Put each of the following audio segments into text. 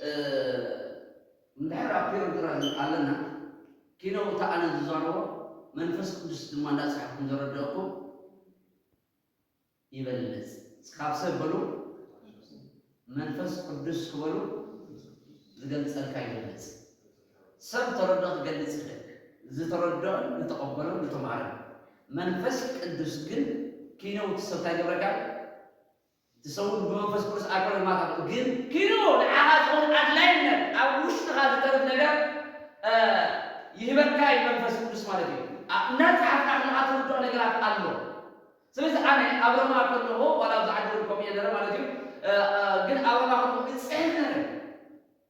እ፣ እንድሕር ኣብ ፒሮግራም ኣለና፣ ኪነው እቲ ኣነ ዝዛረቦ መንፈስ ቅዱስ ድማ እንዳጸሓፍኩም ዘረደእኩም ይበልጽ። ካብ ሰብ በሉ፣ መንፈስ ቅዱስ ክበሉ፣ ዝገልጸልካ ይበልጽ። ሰብ ተረድኦ ክገልጽ ይኽእል። ዝተረድኦን ዝተቐበሎን ዝተማሃረን። መንፈስ ቅዱስ ግን ኪነው እቲ ሰብ እንታይ ይገብረካ? እቲ ሰብ እውን ብመንፈስ ቅዱስ ኣይኮነን ማለት ኣይኮነን። ግን ኪኖ ንዓኻ ዝኾነ ኣድላይነት ኣብ ውሽጥኻ ዝተርፍ ነገር፣ እ፣ ይህበካ እዩ መንፈስ ቅዱስ ማለት እዩ። ኣ-፣ እንዳጸሓፍካ ከለኻ ትርድኦ ነገራት ኣሎ። ስለዚ ኣነ ኣብ ሮማ ከለኹ፣ ዋላ ኣብዚ ዓዲ እውን ከምኡ እየ ነረ ማለት እዩ፣ እ፣ እ፣ ግን ኣብ ሮማ ከለኹ እጽሕፍ ነረ።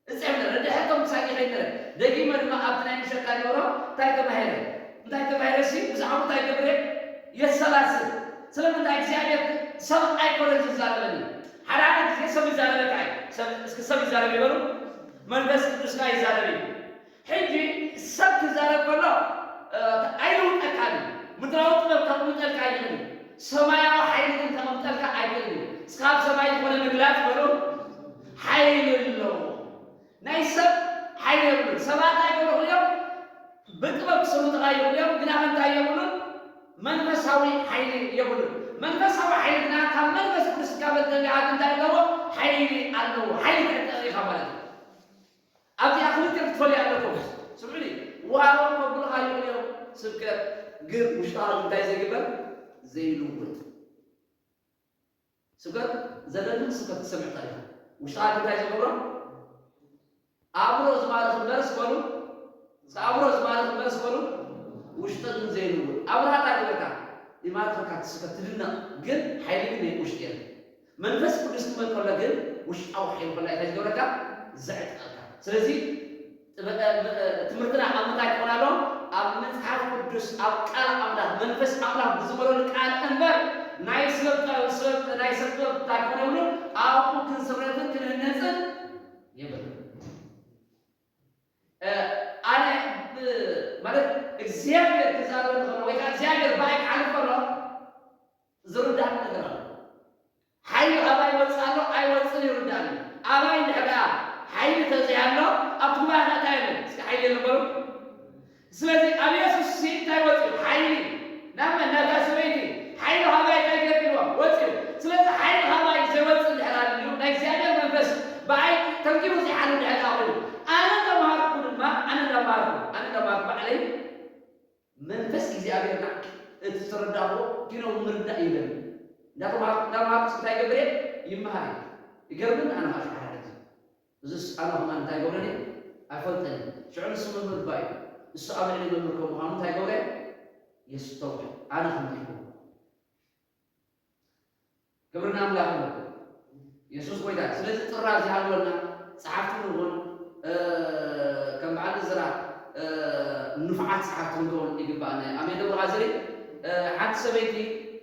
እጽሕፍ ነረ። ድሕር ከም ክሳይ ይኸይድ ነረ። ደጊመ ድማ ኣብቲ ናይ ምሸት እንታይ ገብሮ? እንታይ ተማሂረ? እንታይ ተማሂረ ሲ? ብዛዕባ እንታይ ገብረ? የሰላስል። ስለምንታይ? እግዚኣብሔር ሰብ ኣይኮነን ዝዛረበኒ። ሓደ ሓደ ግዜ ሰብ ይዛረበካ እዩ። ሰብ፣ እስኪ ሰብ ይዛረብ ይበሉ። መንፈስ ቅዱስ ከኣ ይዛረብ እዩ። ሕጂ ሰብ ክዛረብ ከሎ፣ እ፣ ኣይልውጠካን እዩ። ምድራዊ ጥበብ ከቕምጠልካ ኣይኽእልን እዩ። ሰማያዊ ሓይሊ ግን ከቕምጠልካ ኣይክእልን እዩ። እስኪ ካብ ሰማይ ዝኾነ ምግላጽ በሉ፣ ሓይሊ ኣለዎ። ናይ ሰብ ሓይሊ የብሉን። ሰባት እንታይ ክገብሩ ይኽእሉ እዮም? ብጥበብ ክስልጡኻ ይኽእሉ እዮም፣ ግና እንታይ የብሉን? መንፈሳዊ ሓይሊ የብሉን። መንፈሳዊ ሓይሊ ግና ካብ መንፈስ ቅዱስ ካብ ተጋዓት እንታይ ኣለዎ? ሓይሊ ኣለዎ። ሓይሊ ትዕጠቕ ኢኻ ማለት እዩ። ኣብዚኣ ክልተ ክትፈልዩ ኣለኩም። ስምዑኒ፣ ዋሃቦም ከብሉኻ ይኽእሉ እዮም ስብከት፣ ግን ውሽጥኻ እንታይ ዘይግበር? ዘይልውጥ። ስብከት ዘለኒ ስብከት ትሰምዕ ታሪኻ። ውሽጥኻ እንታይ ዝገብሮ? ኣእምሮ ዝማርኽ እምበር ስበሉ። እስከ ኣእምሮ ዝማርኽ እምበር ስበሉ። ውሽጢ ግን ዘይልውጥ። ኣብርሃ እንታይ ገበርካ? ይማርኸካ እቲ ስብከት ትድነቕ። ግን ሓይሊ ግን ናይ ውሽጢ የለን። መንፈስ ቅዱስ ክመል ከሎ ግን ውሽጣዊ ሓይሊ ከሎ እንታይ ዝገብረካ? ዘዕጥቐካ። ስለዚ ጥበ-፣ እ፣ እ፣ ትምህርትና ኣብ ምንታይ ክኾን ኣለዎ? ኣብ መጽሓፍ ቅዱስ፣ ኣብ ቃል ኣምላኽ፣ መንፈስ ኣምላኽ ብዝመለሉ ቃል እምበር ናይ ሰብ ጥበብ፣ ሰብ፣ ናይ ሰብ ጥበብ እንታይ ክኾን የብሉን? ኣብኡ ክንስረትን ክንህነጽን የብሉን። እ፣ ኣነ ብ-፣ ማለት እግዚኣብሔር ክዛረበኒ ከሎ ወይ ከዓ እግዚኣብሔር ብኣይ ክሓልፍ ከሎ ዝርዳእኒ ነገር ኣሎ። ሓይሊ ኣባይ ይወፅእ ኣሎ ኣይወፅእን ይርዳእኒ። ኣባይ እንድሕር ደኣ ሓይሊ ተዘይሃሎ ኣብቲ ጉባኤ ከ እንታይ ኣሎ? እስኪ ሓይሊ የለን በሉ። ስለዚ ኣብ የሱስ ሲ እንታይ ወፅኡ? ሓይሊ። ናብ መን? ናብታ ሰበይቲ። ሓይሊ ኣባይ እንታይ ገይርዎ? ወፅኡ። ስለዚ ሓይሊ ኣባይ ዘይወፅእ እንድሕር ኣልዩ ናይ እግዚኣብሔር መንፈስ ብኣይ ተንኪፉ ዘይሓሉ እንድሕር ደኣ ኮይኑ ኣነ እንዳምሃርኩ ድማ፣ ኣነ እንዳምሃርኩ፣ ኣነ እንዳምሃርኩ ባዕለይ መንፈስ እግዚኣብሔር ና እቲ ዝተረዳእዎ ኪኖ ምርዳእ ይብለኒ። እንዳተምሃርኩ፣ እንዳምሃርኩ እንታይ ይገብር እየ? ይምሃር እየ። ይገርምን ኣነ ኸዓ ሓደ ግዜ እዝስ ኣነ ኸማን እንታይ ይገብረኒ? ኣይፈልጠን እየ። ሽዑ ንሱ መምህር እባ እዩ። ንሱ ኣብ ልዕሊ መምህር ከም ምዃኑ እንታይ ይገብረ? የስተውዕል። ኣነ ከመይ ይገብሮ? ክብሪ ንኣምላኽ ይኹን። የሱስ ጐይታ እዩ። ስለዚ ጥራዝ ይሃልወና፣ ጸሓፍቲ ንኹን፣ እ፣ ከም በዓል እዝራ፣ እ፣ ንፉዓት ጸሓፍቲ ክንከውን ይግባኣና እዩ። ኣሜን ዶ ብራዘሪ? እ፣ ሓንቲ ሰበይቲ፣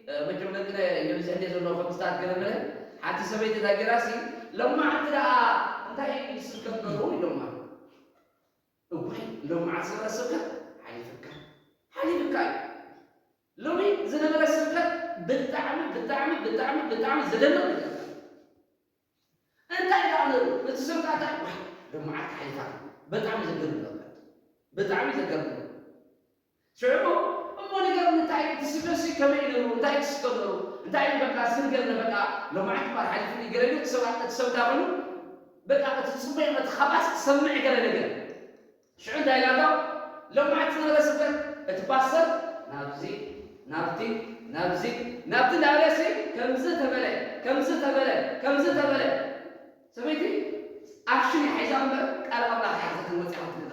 እ፣ መቸም ደቂ ናይ ብዝሕ እንደ ዘለዎ ከምስታት ገለ መለ፣ ሓንቲ ሰበይቲ እንታይ ገይራሲ፣ "ሎማዕንቲ ደኣ እንታይ እዩ ዝስከም ነይሩ?" ኢሎማ። እዋይ፣ ሎማዓት ዝነበረ ስብከት ሓሊፍካ፣ ሓሊፍካ እዩ። ሎሚ ዝነበረ ስብከት ብጣዕሚ፣ ብጣዕሚ፣ ብጣዕሚ፣ ብጣዕሚ ዘደንቕ ነገር። እንታይ ደኣ ነይሩ? እቲ ስብከት እንታይ? ዋይ፣ ሎማዓት ሓሊፋ። ብጣዕሚ ዘገርም ነገር። ብጣዕሚ ዘገርም ነገር። ሽዑ እሞ ንገርኒ፣ እንታይ እቲ ስብከትሲ ከመይ እዩ ነይሩ? እንታይ ትስከም ነይሩ? እንታይ እዩ በቃ፣ እስኪ ንገርኒ በቃ፣ ሎማዓት እምበኣር ሓሊፉኒ ገለ ኢሉ እቲ ሰብ፣ እቲ ሰብ እንታይ ኮይኑ? በቃ እቲ ጽቡቕ እቲ ካባስ ክሰምዕ ገለ ነገር። ሽዑ እንታይ ኢላቶ? ሎማዓት ዝነበረ ስብከት እቲ ፓስተር ናብዚ፣ ናብቲ፣ ናብዚ፣ ናብቲ እንዳበለሲ ከምዚ ተበለ፣ ከምዚ ተበለ፣ ከምዚ ተበለ። ሰበይቲ ኣክሽን እያ ሒዛ እምበር ቃል ኣምላኽ ኣይሓዘትን ወፂኣ ክትብል።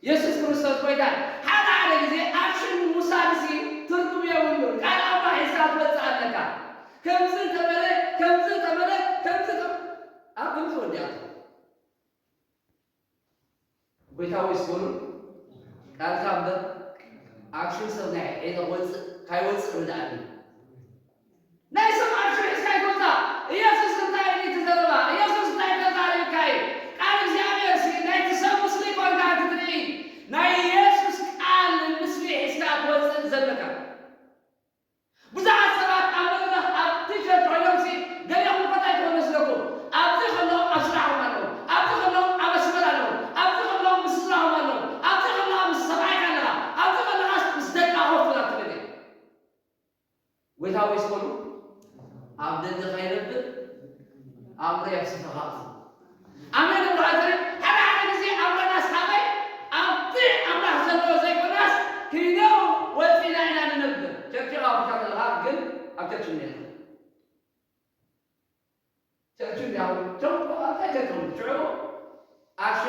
የሱስ ክርስቶስ ጐይታ። ሓደ ሓደ ግዜ ኣክሽን ምውሳድሲ ትርጉም የብሉን። ቃል ኣምላኽ ሒዝካ ትወፅእ ኣለካ። ከምዚ ተበለ፣ ከምዚ ተበለ፣ ከምዚ ተ-፣ ኣብ ከምዚ ወዲኣቶ። ጐይታ ሆይ ስበሉ፣ ቃልካ እምበር ኣክሽን ሰብ ናይ ሒዘ ወፅእ ካይወፅእ ርድኣኒ። ናይ ሰብ ኣክሽን ሒዝካ ኣይትውፃእ። ኢየሱስ እንታይ እዩ እቲ ዘረባ? ኢየሱስ እንታይ ተዛሪብካ እዩ? ቃል እግዚኣብሔር ሲ ናይቲ ሰብ ምስሊ ኮንካ ክትርኢ፣ ናይ ኢየሱስ ቃል ምስሊ ሒዝካ ትወፅእ ዘለካ። ብዙሓት ሰባት ኣብ መድረኽ ኣብ ቲሸርት ኮይኖም ሲ ገሊኦም እኮ እንታይ ትኾኑ መስለኩም? ኣብዚ ከለዉ ኣብ ስራሖም ኣለዉ፣ ኣብዚ ከለዉ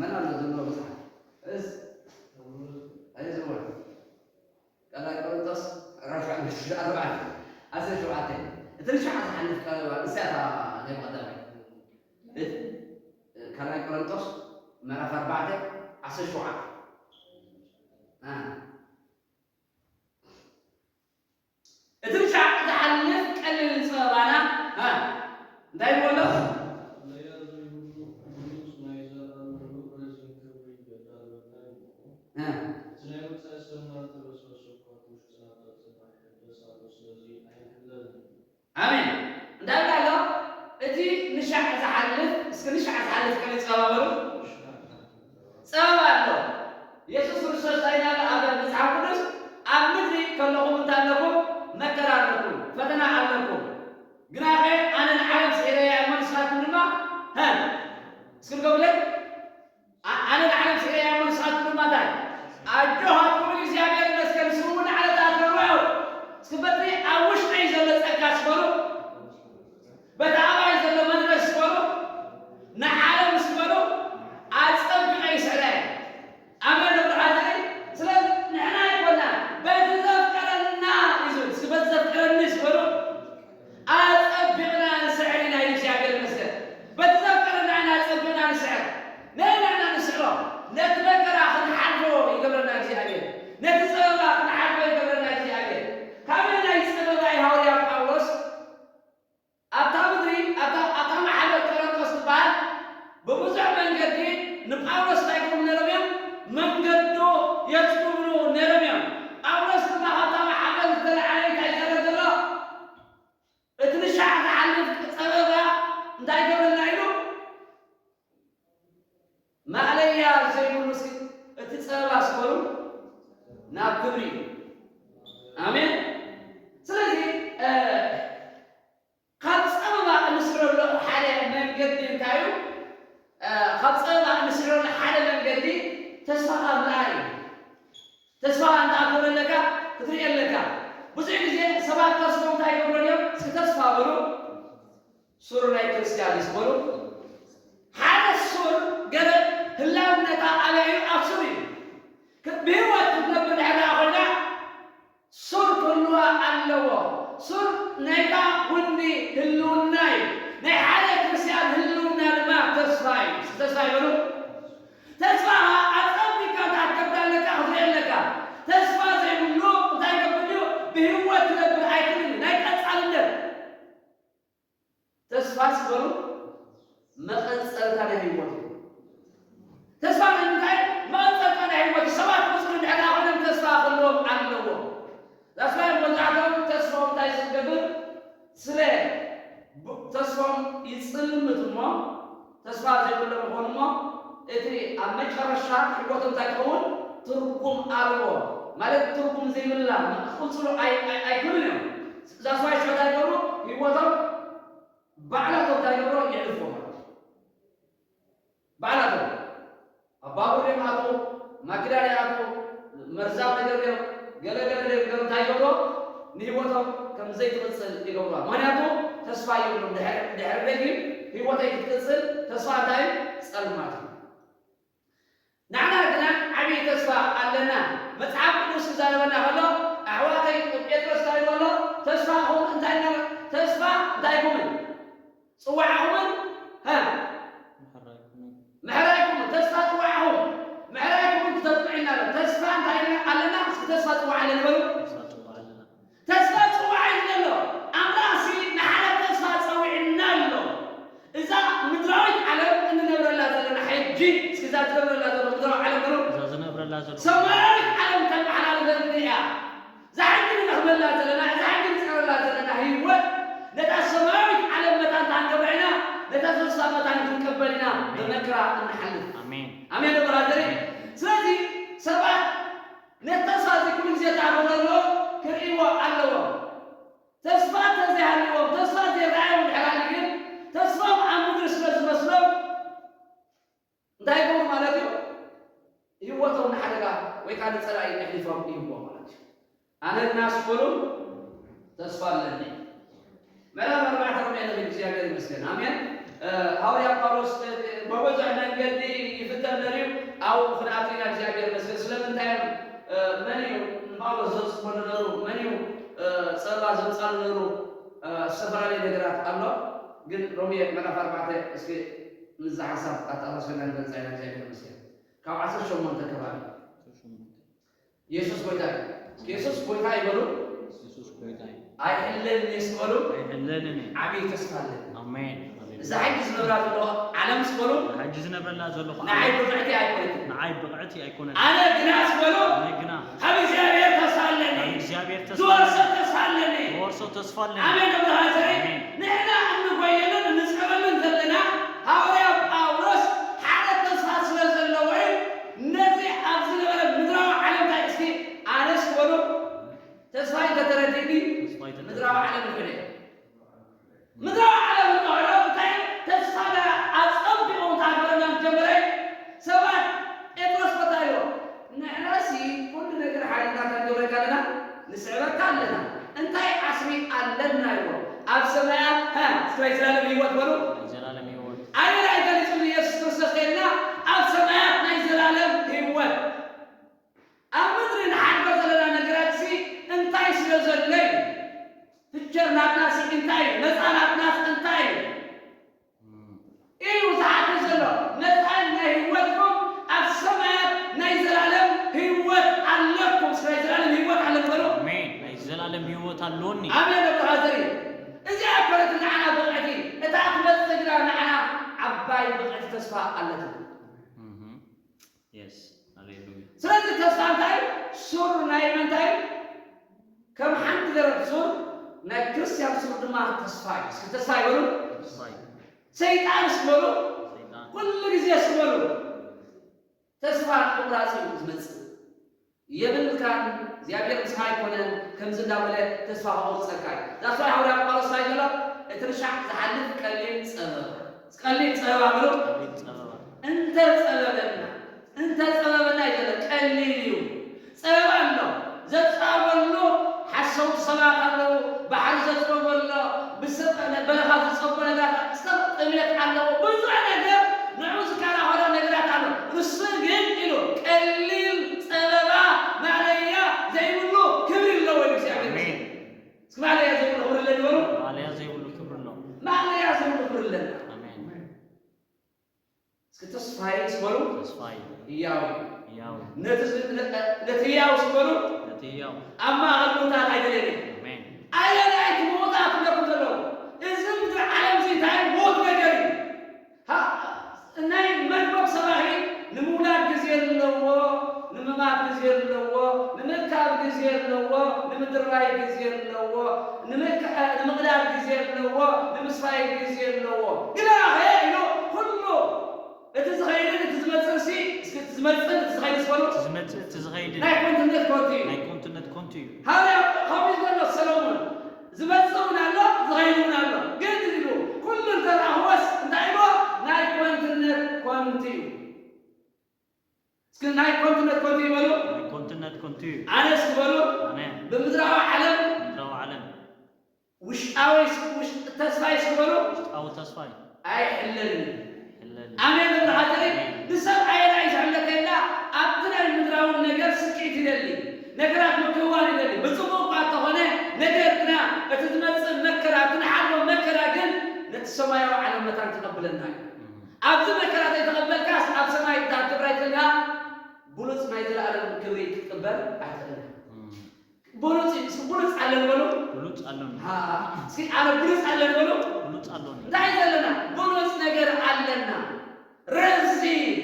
መን ኣሎ ዘሎ መጽሓፍ? እስ ኣይዝወር ቀላይ ቆሮንቶስ ራብዓ ኣርባዕተ ኣስር ሸውዓተ እቲ ንሻዕ ዝሓልፍ ቀረባ ንስያታ ናይ መቐዳማይ እቲ ካልኣይ ቆሮንቶስ ምዕራፍ ኣርባዕተ ዓሰርተ ሸውዓተ እቲ ሻዕ ዝሓልፍ ቀሊል ጸባና እንታይ ይብሎ? ኣሜን። እንታይ ብላ ኣሎ? እቲ ንሻዕ ዝሓልፍ እስኪ ንሻዕ ዝሓልፍ ቀሊል ጸባ በሉ። ጸበባ ኣሎ። የሱስ ክርስቶስ እንታይ ኢሉ ኣብ መጽሓፍ ቅዱስ ኣብ ምድሪ ከለኹም እንታይ ኣለኩም? መከራ ኣለኩም፣ ፈተና ኣለኩም። ግናኸ ኣነ ንዓለም ስዒረያ እሞ ንስኻትኩም ድማ ሀ እስኪ ድገሙለይ። ኣነ ንዓለም ስዒረያ እሞ ንስኻትኩም ድማ እንታይ ኣጆኻትኩም እግዚኣብሔር ይመስገን ስሙ ንዓለታት ንርአው እስኪ በቲ ኣብ ውሽጠይ ዘሎ ጸጋ ስበሉ በቲ ኣባይ ዘሎ መንፈስ ስበሉ ንዓለም ስበሉ ኣጸቢቐ ይስዕረ ኣመን ብርሃዘይ ስለዚ ንሕና ይኮና በቲ ዘፍቀረና እዩ ዝብል እስኪ በቲ ዘፍቀረኒ ስበሉ ኣጸቢቕና ንስዕር ኢና እግዚኣብሔር ይመስገን በቲ ዘፍቀረና ኢና ኣጸቢቕና ንስዕር ነይና ኢና ንስዕሮ ነቲ መከራ ክንሓልፎ ይገብረና እግዚኣብሔር ነቲ ጸበባ ክንሓልፎ ይገብረና እግዚኣብሔር ካበይ ናይ ጸበባ እዩ ሃዋርያ ጳውሎስ ኣብታ ምድሪ ኣብታ ማዕበል ቆረንቶስ ትበሃል ብብዙሕ መንገዲ ንጳውሎስ እንታይ ክብሉ ነይሮም እዮም መንገዱ የፅብብሉ ነይሮም እዮም ጳውሎስ ድማ ካብታ ማዕበል ዝተለዓለ እንታይ ይዛረብ ዘሎ እቲ ንሻዕ ዝሓልፍ ፀበባ እንታይ ገብረና ኢሉ ማእለያ ዘይብሉ እቲ ፀበባ ስበሉ ናብ ክብሪ እዩ ኣሜን ስለዚ ካብ ጸበባ እንስዕረሉ ሓደ መንገዲ እንታይ እዩ? ካብ ጸበባ እንስዕረሉ ሓደ መንገዲ ተስፋኻ ምርኣይ እዩ። ተስፋኻ እንተኣትወለካ ክትርኢ ኣለካ። ብዙሕ ግዜ ሰባት ተስፎም እንታይ ይገብሩ እዮም? እስኪ ተስፋ በሉ። ሱር ናይ ክርስቲያን እዩ በሉ። ሓደ ሱር ገለ ህላውነታ ኣበይ እዩ? ኣብ ሱር እዩ። ብህይወት ክትነብር ድሕር ኮይና ሱር ክህልዋ ኣለዎ። ሱር ናይታ ጉንዲ ህልውና እዩ። ናይ ሓደ ክርስቲያን ህልውና ድማ ተስፋ እዩ። ተስፋ ይበሉ። ተስፋ ኣጸቢካ ክትከብዳ ኣለካ ክትርኢ ኣለካ። ተስፋ ዘይብሉ እንታይ ይገብር እዩ? ብህይወት ክነብር ኣይክእልን እዩ። ናይ ቀጻልነት ተስፋ ስበሩ መቐጸልታ ናይ ህይወት እዩ። ተስፋ ንምንታይ መቐጸልታ ናይ ህይወት እዩ። ሰባት ብዙሕ እንድሕር ኮይኖም ተስፋ ክህልዎም ኣለዎ። ዳስላይ መብዛሕትኦም ተስፋ እንታይ ዝገብር ስለ ይጽልምት እሞ ተስፋ ዘይብሎም ይኾኑ እሞ እቲ ኣብ መጨረሻ ህይወቶም እንታይ ትኸውን? ትርጉም ኣልቦ ማለት ትርጉም ዘይብላ ክቕጽሉ ኣይ- ኣይ- ኣይክእሉን እዮም። እዛ ሰዋይ ሽወት ኣይገብሩ ህይወቶም ባዕላቶም እንታይ ይገብሩ? የሕልፍዎ ማለት እዩ። ባዕላቶም ኣብ ባቡር ድዮም ኣትዉ፣ ማኪና ድዮም ኣትዉ፣ መርዛም ነገር ድዮም፣ ገለ ገለ ድዮም ገለ እንታይ ይገብሮ? ንህይወቶም ከም ዘይትቕጽል ይገብርዋ። ምኽንያቱ ተስፋ የብሎም። ድሕሪ ድሕሪ ደጊም ህይወተይ ክትቅጽል ተስፋ እንታይ እዩ? ጸልማት እዩ። ንሕና ግና ዓብዪ ተስፋ ኣለና። መጽሓፍ ቅዱስ ክዛረበና ከሎ ኣሕዋተይ ጴጥሮስ እንታይ ይብሎ ኣሎ? ተስፋኹም እንታይ ነ- ተስፋ እንታይ ኩምን ጽዋዕኹምን ሀ ምሕራይኩምን ተስፋ ጽዋዕኹም ምሕራይኩምን ክተጽንዑ ኢና ኣሎ። ተስፋ እንታይ ኣለና? እስኪ ተስፋ ጽዋዕ ኣለና በሉ። ተስፋ ጽዋዕ ኣለና። ተስፋ ጽዋዕ እዩ ዘሎ። ኣምላኽሲ ንሓደ ተስፋ ጸዊዕና ኣሎ። እዛ ምድራዊት ዓለም እንነብረላ ዘለና ሕጂ እስኪ እዛ ዝነብረላ ዘሎ ምድራዊ ዓለም በሉ። እዛ ዝነብረላ ዘሎ ሰማያዊት ዓለም ተመሓላልፈልና እያ። እዛ ሕጂ ንረኽበላ ዘለና እዛ ሕጂ ንጸረላ ዘለና ህይወት ነታ ሰማያዊት ዓለም መታን ታንገበ ኢና። ነታ ተስፋ መታን ክንቀበል ኢና። ኣሜን። ብመከራ እንሓልፍ ኣሜን። ኣሜን ዶ ብራዘሪ? ስለዚ ሰባት ነቲ ተስፋ እዚ ኩሉ ግዜ ተኣምር ዘለዎ ክርእይዎ ኣለዎም። ተስፋ እንተዘይሃልዎም ተስፋ ዘይረኣዮም ድሕር ኣሊ ግን ተስፋም ኣብ ምድሪ ስለ ዝመስሎም እንታይ ይገብሩ ማለት እዩ? ህይወቶም ንሓደጋ ወይ ከዓ ንፀላኢ ኣሕሊፎም ይህብዎ ማለት እዩ። ኣነ ግና ስበሉ ተስፋ ኣለኒ። ምዕራፍ ኣርባዕተ ሮሜ ንርኢ እግዚኣብሔር ይመስገን ኣሜን። ሃዋርያ ጳውሎስ በብዙሕ መንገዲ ይፍተን ነርዩ። ኣብኡ ክንኣቱ ኢና እግዚኣብሔር ይመስገን። ስለምንታይ እዮም መን እዩ ንጳውሎስ ዘፅቦ ነበሩ? መን እዩ ፀባ ዘምፃሉ ነበሩ? ዝተፈላለዩ ነገራት ኣሎ። ግን ሮሜ ምዕራፍ ኣርባዕተ እስኪ ምዛ ሓሳብ ኣተኣሳስበና ንገልፃ ኢና እግዚኣብሔር ይመስገን። ካብ ዓሰርተ ሸሞንተ ከባቢ የሱስ ጎይታ እዩ። የሱስ ጎይታ ይበሉ። የሱስ ጎይታ እዩ። ኣይሕለልን እየ ስበሉ። ኣይሕለልን እየ። ዓብዪ ተስፋ ኣለኒ። ኣሜን። እዛ ሕጂ ዝነብራ ዘሎ ዓለም ስበሉ። ሕጂ ዝነብረላ ዘለኹ ንዓይ ዓለም ብቕዕቲ ኣይኮነትን። ንዓይ ብቕዕቲ ኣይኮነትን። ኣነ ግና ስበሉ ኣነ ግና ካብ እግዚኣብሔር ተስፋ ኣለኒ። ካብ እግዚኣብሔር ተስፋ ዝወርሶ ኣለኒ። ተስፋ ኣለኒ። ዝወርሶ ተስፋ ኣለኒ። ኣሜን። እብርሃዘይ ኣሜን። ንሕና እንጎየልን እንጽዕረልን ዘለና ሃዋርያ ጳውሎስ ሓደ ተስፋ ስለ ዘለዎ እዩ። ነዚ ኣብ ዝነበረ ምድራዊ ዓለም እንታይ እስኪ ኣነስ ክበሉ ተስፋይ እንተተረዲእኒ ተስፋይ ተተረዲእኒ። ምድራዊ ዓለም ይኽእለ። ምድራዊ ዓለም ንኽሕሎ እንታይ ተስፋ ኣጸቢቑ እንታይ ክብለና ዝጀመረ? ሰባት ጴጥሮስ ቦታ ኢሎ ንሕናሲ ኩሉ ነገር ሓይልና ክንገብረካ ኣለና፣ ንስዕበካ ኣለና። እንታይ ዓስቢ ኣለና ኢሎ ኣብ ሰማያት፣ ሀ፣ እስከ ናይ ዘላለም ህይወት በሉ። ናይ ዘላለም ህይወት። ኣበይ ገሊጹ ኢየሱስ ክርስቶስ ከይድና ኣብ ሰማያት ናይ ዘላለም ህይወት። ኣብ ምድሪ ንሓድጎ ዘለና ነገራትሲ እንታይ ስለ ዘሎ እዩ? ፍቸር ናትናሲ እንታይ እዩ? ነፃ ናትናስ እንታይ እዩ? እም። እዩ ዝሓትት ዘሎ። ነፃን ናይ ህይወትኩም ኣብ ሰማያት ናይ ዘላለም ህይወት ኣለኩም። እስከ ናይ ዘላለም ህይወት ኣለኩም በሉ። ኣሜን። ናይ ዘላለም ህይወት ኣሎኒ። ኣሜን። እብርሃ ዘርኢ እዚኣ ኮነት ንዓና ብቕዕቲ። እታ ትመጽእ ግና ንዓና ዓባይ ብቕዕቲ ተስፋ ኣለትና። እም። የስ። ሃሌሉያ። ስለዚ ተስፋ እንታይ? ሱር ናይ ምንታይ? ከም ሓንቲ ገረብ ሱር ናይ ክርስቲያን ሱር ድማ ተስፋ እዩ። እስኪ ተስፋ ይበሉ። ተስፋ እዩ። ሰይጣን ስበሉ። ሰይጣን። ኩሉ ግዜ ስበሉ። ተስፋ ምቑራጽ እዩ ዝመጽእ። የብልካን፣ እግዚኣብሔር ምሳኻ ኣይኮነን፣ ከምዚ እንዳበለ ተስፋ ከቑርጸካ እዩ። ዳስ ዋይ ሃዋርያ ጳውሎስ እንታይ ይብሎ? እቲ ርሻዕ ዝሓልፍ ቀሊል ጸበባ፣ ቀሊል ጸበባ በሉ። ቀሊል ጸበባ። እንተ ጸበበና፣ እንተ ጸበበና ይበለ ቀሊል እዩ። ጸበባ ኣሎ። ዘጻበሉ ሓሰውቲ ሰባት ኣለዉ። ባሕሪ ዘጽበበሎ፣ ብሰ-፣ በረኻ ዝጸቦ ነገራት፣ እስከ ጥሜት ኣለዎ። ብዙሕ ነገር ንዑ ዝከራኸሮ ነገራት ኣሎ። ንሱ ግን ኢሉ ቀሊል ጸበባ ማለያ ዘይብሉ ክብሪ ኣለዎ ኢሉ እግዚኣብሔር ኣሜን። ይመስገን። እስኪ ማለያ ዘይብሉ ክብሪ ኣለኒ በሉ። ማለያ ዘይብሉ ክብሪ ኣለዎ። ማለያ ዘይብሉ ክብሪ ኣለና። ኣሜን። እስኪ ተስፋይ ስበሉ። ተስፋይ። ህያው እዩ። ህያው። ነቲ ዝ-፣ ነ-፣ ነቲ ህያው ስበሉ። ነቲ ህያው። ኣብ ማእኸል ምውታት ኣይደልየን እየ። ኣሜን። ኣየናይ እቲ ምውታት ኣለኩም ዘለዉ? እዚ ምድሪ ዓለም እዚ እንታይ ሞት ነገር እዩ። ሃ-፣ ናይ መግቦብ ሰባኺ ንምውላድ ግዜ ኣለዎ፣ ንምማት ግዜ ኣለዎ፣ ንምእካብ ግዜ ኣለዎ፣ ንምድር ንምፍራይ ግዜ ኣለዎ፣ ንምክሐ-፣ ንምቕዳድ ግዜ ኣለዎ፣ ንምስፋይ ግዜ ኣለዎ። ግና ኸ ኢሉ ኩሉ እቲ ዝኸይድን እቲ ዝመጽእን ሲ፣ እስኪ እቲ ዝመጽእን እቲ ዝኸይድ ዝበሉ እቲ ዝመጽእ እቲ ዝኸይድን ናይ ኮንትነት ኮንቱ እዩ። ናይ ኮንትነት ኮንቱ እዩ። ሃዋርያ ከምኡ ይገሎ ሰሎሞን፣ ዝመጽእ እውን ኣሎ፣ ዝኸይድ እውን ኣሎ። ግን ኢሉ ኩሉ እንተረኣኽዎስ እንታይ ኢልዎ? ናይ ኮንትነት ኮንቱ እዩ። እስኪ ናይ ኮንትነት ኮንቱ ይበሉ። ናይ ኮንትነት ኮንቱ እዩ። ኣነ እስኪ በሉ። ኣነ ብምድራዊ ዓለም ምድራዊ ዓለም ውሽጣዊ ውሽ-፣ ተስፋይ እስኪ በሉ። ውሽጣዊ ተስፋይ ኣይሕለልን። ሕለል ኣሜን። ብርሃ ዘርኢ ኣሜን። ንሰብ ኣየናይ ዝሕለከ የላ ኣብቲ ናይ ምድራዊ ነገር ስክዒት ይደሊ፣ ነገራት ምክዋን ይደሊ። ብጽቡቕ እኳ እንተኾነ፣ ነገር ግና እቲ ዝመጽእ መከራ፣ እቲ ንሓልፎ መከራ ግን ነቲ ሰማያዊ ዓለም መታን ክቐብለና እዩ። እም። ኣብዚ መከራ ዘይተቐበልካስ ኣብ ሰማይ እታ ትብራይ ትልካ ብሉጽ ናይ ዘለኣለም ክብሪ ክትቅበል ኣይትኽእልን። እም። ብሉጽ እዩ። እስኪ ብሉጽ ኣለን በሉ። ብሉጽ ኣሎኒ። ሃ፣ እስኪ ኣነ ብሉጽ ኣለን በሉ። ብሉጽ ኣሎኒ። እንታይ እዩ ዘለና? ብሉጽ ነገር ኣለና። ረዚን፣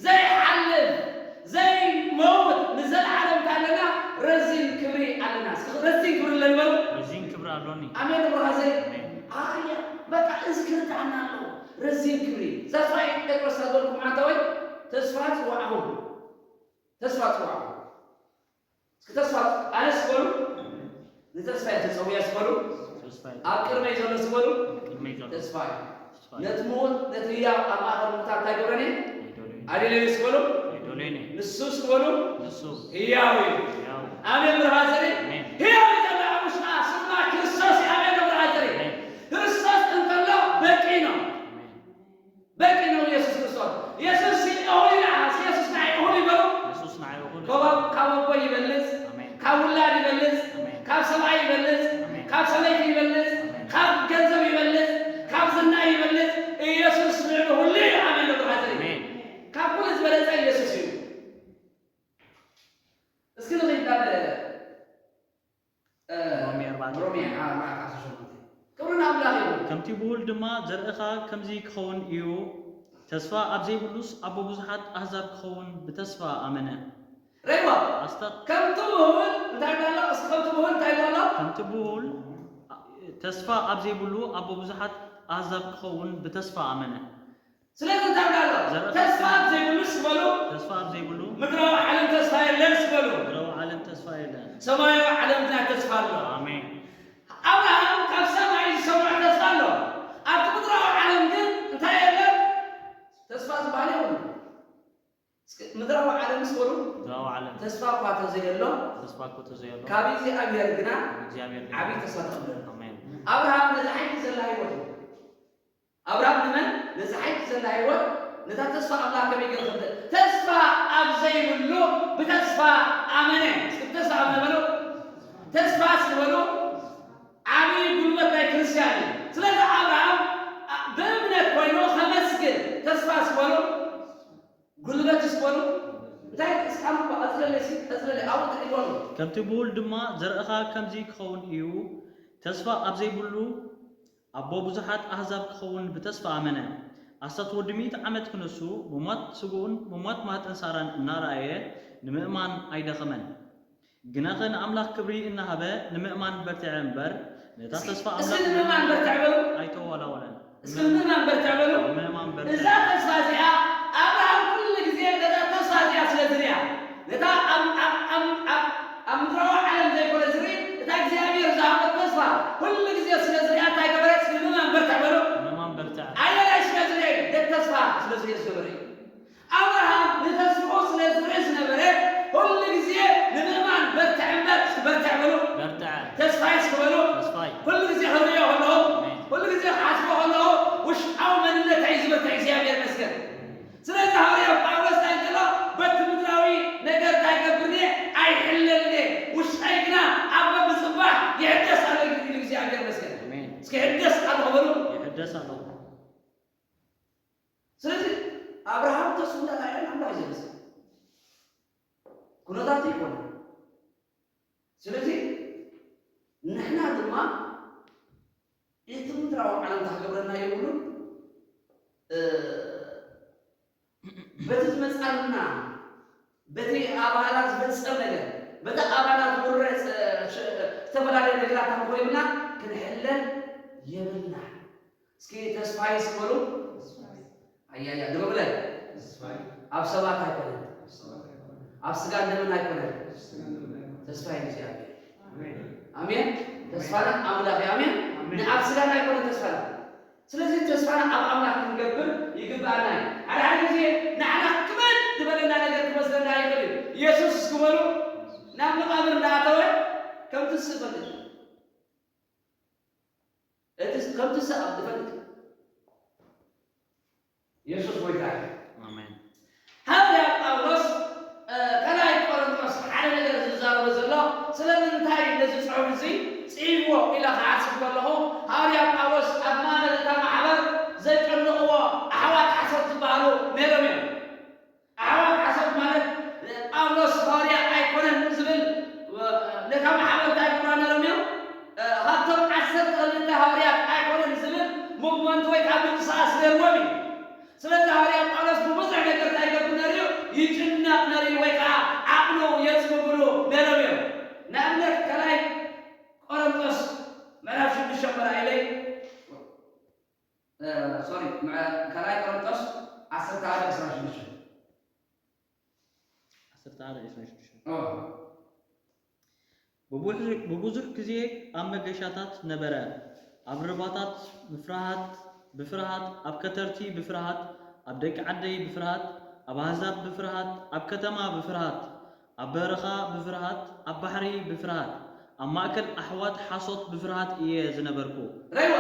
ዘይሓልፍ፣ ዘይመውት፣ ንዘለዓለም ኣለና። ረዚን ክብሪ ኣለና። እስኪ ረዚን ክብሪ ኣለን በሉ። ረዚን ክብሪ ኣሎኒ። ኣሜን። ብርሃ ዘይ-፣ ኣሜን። ኣያ፣ በቃ እዚ ክርዳእና ኣለዎ። ረዚን ክብሪ። ዛስዋይ ጴጥሮስ ኣገልኩም ዓንታወይ ተስፋ ጽዋዕኹም። ተስፋ ጽዋዕኹም። እስኪ ተስፋ ኣነስ በሉ። ንተስፋ እየ ተጸውየ እስበሉ። ተስፋ እየ ኣብ ቅድመይ ዘሎ እስበሉ። ኣብ ቅድመይ ዘሎ ተስፋ እዩ። ተስፋ እዩ። ነቲ ምዉት፣ ነቲ ህያው ኣብ ማእከል ምዉታት እንታይ ገብረኒ? ኣይደለዩን። ኣደለዩ እስበሉ። ኣይደለዩን። ንሱ እስበሉ። ንሱ ህያው እዩ። ህያው። ኣሜን ብርሃ ዘሪ። ኣሜን። ህያው እዩ ዘሎ ኣብ ውሽጣ ስማ ክርስቶስ እዩ። ኣሜን ብርሃ ዘሪ። ኣሜን። ክርስቶስ እንከሎ በቂ ነው። ኣሜን። በቂ ነው ኢየሱስ ክርስቶስ። ኢየሱስ እኹል እዩ ንዓስ፣ ኢየሱስ ንዓይ እኹል እዩ በሉ። ኢየሱስ ንዓይ እኹል እዩ። ካብ፣ ካብ ኣቦ ይበልጽ፣ ኣሜን። ካብ ውላድ ይበልጽ፣ ኣሜን። ካብ ሰብኣይ ይበልጽ፣ ኣሜን። ካብ ሰበይቲ ይበልጽ፣ ኣሜን። ካብ ገንዘብ ይበልጽ፣ ካብ ዝና ይበልጽ። ኢየሱስ ልዕሊ ኩሉ እዩ። ኣሜን በሉ። ኣሜን። ካብ ኩሉ ዝበለጸ ኢየሱስ እዩ። እስኪ ንኺድ ናብ እ፣ ሮሜ ኣርባዕተ ሮሜ ኣርባዕተ ዓሰርተ ሸሞንተ። ክብሪ ንኣምላኽ ይኹን። ከምቲ ብሁል ድማ ዘርእኻ ከምዚ ክኸውን እዩ። ተስፋ ኣብ ዘይብሉስ ኣቦ ብዙሓት ኣህዛብ ክኸውን ብተስፋ ኣመነ። ርእይዋ። ኣስታት ከምቲ ብሁል እንታይ ኣሎ? እስኪ ከምቲ ብሁል እንታይ ኣሎ? ከምቲ ብሁል ተስፋ ኣብ ዘይብሉ ኣቦ ብዙሓት ኣህዛብ ክኸውን ብተስፋ ኣመነ። ስለዚ እንታይ ኣሎ? ዘርኢ ተስፋ ተስፋ ኣብ ዘይብሉ እስኪ በሉ። ተስፋ ኣብ ዘይብሉ ምድራዊ ዓለም ተስፋ የለን እስኪ በሉ። ምድራዊ ዓለም ተስፋ የለን። ሰማያዊ ዓለም ግና ተስፋ ኣሎ። ኣሜን። ኣብርሃም ካብ ሰማይ ዝሰምዖ ተስፋ ኣሎ። ኣብቲ ምድራዊ ዓለም ግን እንታይ የለን? ተስፋ ዝበሃል የብሉን። እስኪ ምድራዊ ዓለም እስኪ በሉ። ምድራዊ ዓለም ተስፋ እኳ ተዘየሎ፣ ተስፋ እኮ ተዘየሎ፣ ካብ እግዚኣብሔር ግና ካብ እግዚኣብሔር ግና ዓብዪ ተስፋ ተቐበለ። ኣሜን። ኣብርሃም ነዚ ሓይሊ ዘላ ህይወት እዩ። ኣብርሃም ንመን? ነዚ ሓይሊ ዘላ ህይወት፣ ነታ ተስፋ ኣምላኽ ከመይ ገይሩ ከም ዘ-፣ ተስፋ ኣብ ዘይብሉ ብተስፋ ኣመነ። እስኪ ብተስፋ ኣመነ በሉ። ተስፋ እስኪ በሉ። ዓብዪ ጉልበት ናይ ክርስትያን እዩ። ስለዚ ኣብርሃም ኣ-፣ ብእምነት ኮይኑ ከመስግን ተስፋ እስኪ በሉ። ጉልበት እስኪ በሉ። እንታይ እስኪ ኣንብባ፣ ቀጽለለይ እስኪ፣ ቀጽለለይ። ኣብኡ እንታይ ይበሉ? ከምቲ ብሁል ድማ ዘርእኻ ከምዚ ክኸውን እዩ። ተስፋ ኣብ ዘይብሉ ኣቦ ብዙሓት ኣህዛብ ክኸውን ብተስፋ ኣመነ። ኣስታት ወዲ ሚእቲ ዓመት ክነሱ፣ ምሟት ስግኡን ምሟት ማህፀን ሳራን እናረኣየ ንምእማን ኣይደኸመን። ግናኸ ንኣምላኽ ክብሪ እናሃበ ንምእማን በርትዐ እምበር፣ ነታ ተስፋ እስኪ ኣምላኽ ንምእማን በርትዐ በሉ። ኣይተዋላወለን። እስኪ ንምእማን በርትዕ በሉ። ንምእማን በርትዕ። እዛ ተስፋ እዚኣ ኣብርሃም ኩሉ ግዜ ነዛ ተስፋ እዚኣ ስለ ዝሪኣ፣ ነታ ኣብ፣ ኣብ፣ ኣብ፣ ኣብ፣ ኣብ ምድራዊ ዓለም ዘይኮነ ዝርኢ፣ እታ እግዚኣብሔር ዝሃበት ተስፋ ኩሉ ግዜ ስለ ዝሪኣ እንታይ ገበረ? እስኪ ንምእማን በርትዕ በሉ። ንምእማን በርትዕ። ኣየናይ ስለ ዝርኢ? ነቲ ተስፋ ስለ ዝርኢ ዝገበረ እዩ። ኣብርሃም ንተስፍኡ ስለ ዝርኢ ዝነበረ፣ ኩሉ ግዜ ንምእማን በርትዕ እምበር፣ እስኪ በርትዕ በሉ። በርትዕ። ተስፋይ እስኪ በሉ። ተስፋይ። ኩሉ ግዜ ክርእዮ ከለኹ፣ ኣሜን። ኩሉ ግዜ ክሓስቦ ከለኹ፣ ውሽጣዊ መንነተይ እዩ ዝበርትዕ፣ እግዚኣብሔር ይመስገን። ስለዚ ሃዋርያ ጳውሎስ እንታይ ዝብሎ፣ በቲ ምድራዊ ነገር እንታይ ገብር እየ? ኣይሕለልን እየ። ውሽጠይ ግና ኣብ በብጽባሕ ይሕደስ ኣሎ፣ ይብል እግዚኣብሔር ይመስገን። ኣሜን። እስኪ ይሕደስ ኣለኹ በሉ። ይሕደስ ኣለኹ። ስለዚ ኣብርሃም ተስፉ እንዳረኣየ ኣምላኽ እዩ ዘመስግን። ኩነታቱ ይኮነ። ስለዚ ንሕና ድማ እቲ ምድራዊ ዓለም ታክገብረና የብሉን። እ፣ በቲ ዝመጻልና፣ በቲ ኣብ ኣላ ዝፈጸም ነገር፣ በታ ኣባና ዝውረ ጸ-፣ ሸ-፣ ዝተፈላለየ ነገራት እንኮይብና ክንሕለል የብልና። እስኪ ተስፋይ ስበሉ። ኣያያ፣ ድገሙለይ። ተስፋይ። ኣብ ሰባት ኣይኮነን። ኣብ ሰባት ኣይኮነን። ኣብ ስጋን ደምን ኣይኮነን። ኣብ ስጋን ደምን ኣይኮነን። ተስፋይ እግዚኣብሔር። ኣሜን። ኣሜን። ተስፋና ኣምላኽ እዩ። ኣሜን። ኣሜን። ንኣብ ስጋና ኣይኮነን ተስፋና። ስለዚ ተስፋና ኣብ ኣምላኽ ክንገብር ይግብኣና እዩ። ሓደ ሓደ ግዜ ንዓና ክበድ ዝበለና ነገር ክመስለና ይኽእል እዩ። ኢየሱስ እስኪ በሉ፣ ናብ መቓብር እንዳኣተወ ከምቲ ዝፈልጥ፣ እቲ ከምቲ ዝፈልጥ፣ ኢየሱስ ጎይታ እዩ። ኣሜን። ሃዋርያ ጳውሎስ፣ እ፣ ካልኣይ ቆሮንቶስ ሓደ ነገር ዝዛረቦ ዘሎ፣ ስለምንታይ ነዚ ጽሑፍ እዚ ጽሒፍዎ ኢለ ክሓስብ ከለኹ፣ ሃዋርያ ጳውሎስ ኣብ ማእከል እታ ማሕበር ዘጨንቕዎ ኣሕዋት ሓሶት ዝበሃሉ ነይሮም እዮም። ኣሕዋት ሓሶት ማለት፣ እ፣ ጳውሎስ ሃዋርያ ኣይኮነን ዝብል፣ እ፣ ነታ ማሕበር እንታይ ይብሉዋ ነይሮም እዮም? እ፣ ካብቶም ዓሰርተ ክልተ ሃዋርያት ኣይኮነን ዝብል movement ወይ ካብ ምንቅስቓስ ነይርዎም እዩ። ስለዚ ሃዋርያ ጳውሎስ ብብዙሕ ነገር እንታይ ይገብር ነይሩ እዩ? ይጭነቕ ነይሩ እዩ፣ ወይ ከዓ ዓቕሉ የጽብብሉ ነይሮም እዮም። ንኣብነት ካልኣይ ቆሮንቶስ ምዕራፍ ሽዱሽተ እምበር ኢለይ፣ እ፣ ሶሪ፣ ምዕ-፣ ካልኣይ ቆሮንቶስ ዓሰርተ ሓደ ዕስራን ሽዱሽተን። ዓሰርተ ሓደ ዕስራን ሽዱሽተን። ኦ። ብብዙ-፣ ብብዙሕ ግዜ ኣብ መገሻታት ነበረ፣ ኣብ ርባታት ብፍርሃት፣ ብፍርሃት፣ ኣብ ከተርቲ ብፍርሃት፣ ኣብ ደቂ ዓደይ ብፍርሃት፣ ኣብ ኣህዛብ ብፍርሃት፣ ኣብ ከተማ ብፍርሃት፣ ኣብ በረኻ ብፍርሃት፣ ኣብ ባሕሪ ብፍርሃት፣ ኣብ ማእከል ኣሕዋት ሓሶት ብፍርሃት እየ ዝነበርኩ። ራይዋ፣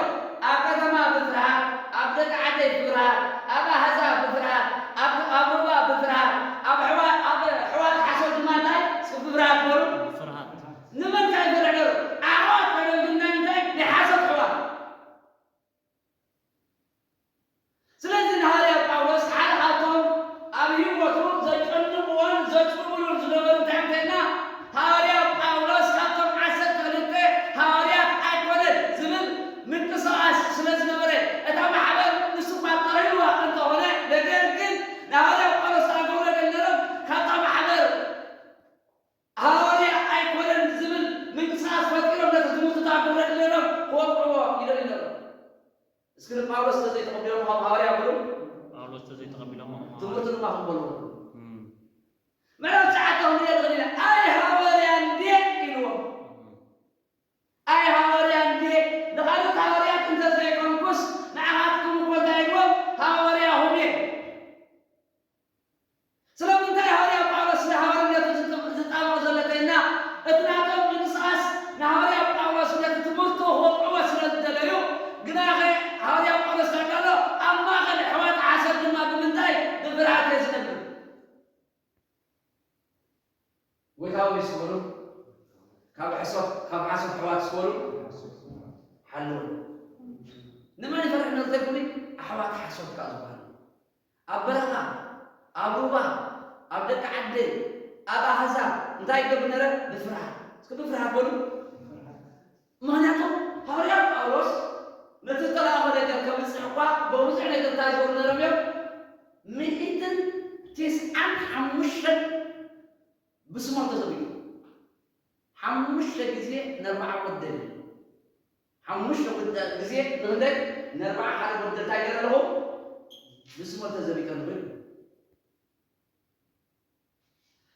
ኣብ ከተማ ብፍርሃት፣ ኣብ ደቂ ዓደይ ብፍርሃት፣ ኣብ ኣህዛብ ብፍርሃት፣ ኣብ፣ ኣብ ሩባ ብፍርሃት፣ ኣብ ኣሕዋ-፣ ኣብ ኣሕዋት ሓሶት ድማ እንታይ? ብፍርሃት በሉ። ብፍርሃት። ንመን ከ ይፈርሕ ነይሩ? ኣሕዋት ኮይኖም ግን ናይ ምንታይ? ናይ ሓሶት ኣሕዋት። ስለዚ ንሃዋርያ ጳውሎስ ሓደ ካብቶም ኣብ ህይወቱ ዘጨንቕዎን ዘጽብብሉን ዝነበሩ እንታይ እዮም እንተኢልና፣ ሃዋርያ ጳውሎስ ካብቶም ዓሰርተ ክልተ ሃዋርያት ኣይኮነን ዝብል ምንቅስቓስ ስለ ዝነበረ፣ እታ ማሕበር ንሱ እኳ ተኺልዋ እንተኾነ፣ ነገር ግን ንሃዋርያ ጳውሎስ ኣገብሮ ነይሮም ካብታ ማሕበር ሃዋርያ ኣይኮነን ዝብል ምንቅስቓስ ፈጢሮም ነቲ ትምህርቲ እታ ክብረት ነይሮም ክወቕዕዎ ይደልዩ ነይሮም። እስኪ ንጳውሎስ ተዘይተቐቢሎሞ ከም ሃዋርያ በሉ። ጳውሎስ ተዘይተቐቢሎሞ ከም ሃዋርያ። ትምህርቲ ድማ ክቕበልዎ። እም። ምዕራፍ ትሽዓተ ክንሪኦ ንኽእል ኢና። ኣይ ሃዋርያ እንድየ ኢልዎም። እም። ኣይ ሃዋርያ እንድየ፣ ንኻልኦት ሃዋርያት እንተዘይኮንኩስ ንዓኻትኩም እኮ እንታይ ኢልዎም? ሃዋርያኹም እየ። ስለምንታይ ሃዋርያ ጳውሎስ ንሃዋርነቱ ዝጥ-፣ ዝጣበቕ ዘሎ እንተኢልና፣ እቲ ናቶም ምንቅስቓስ ንሃዋርያ ጳውሎስ ነቲ ትምህርቱ ክወቕዕዎ ስለ ዝደለዩ፣ ግናኸ ሃዋርያ ጳውሎስ እንታይ ኣሎ? ኣብ ማእከል ኣሕዋት ሓሶት ድማ ብምንታይ? ብፍርሃት እየ ዝነብር። ጎይታ ሆይ ስበሩ፣ ካብ ሕሶት፣ ካብ ሓሶት ኣሕዋት ስበሩ፣ ሓልዉ። ንመን ይፈርሕ ነሩ ዘይኮነ፣ ኣሕዋት ሓሶት ከኣ ዝበሃሉ። ኣብ በረኻ፣ ኣብ ሩባ፣ ኣብ ደቂ ዓደይ፣ ኣብ ኣህዛብ እንታይ ይገብር ነረ? ብፍርሃት። እስኪ ብፍርሃት በሉ። ምኽንያቱ ሃዋርያ ጳውሎስ ነቲ ዝተላእኾ ነገር ከብጽሕ እኳ ብብዙሕ ነገር እንታይ ዝበሉ ነሮም እዮም? ሚእትን ቴስዓን ሓሙሽተን ብስሞም ተዘቢጡ። ሓሙሽተ ግዜ ነርብዓ ጎደል። ሓሙሽተ ጉዳ-፣ ግዜ ንኽንደይ ነርብዓ ሓደ ጎደል እንታይ ገይረ ኣለኹ? ብስሞም ተዘቢጠ ኣለኹ።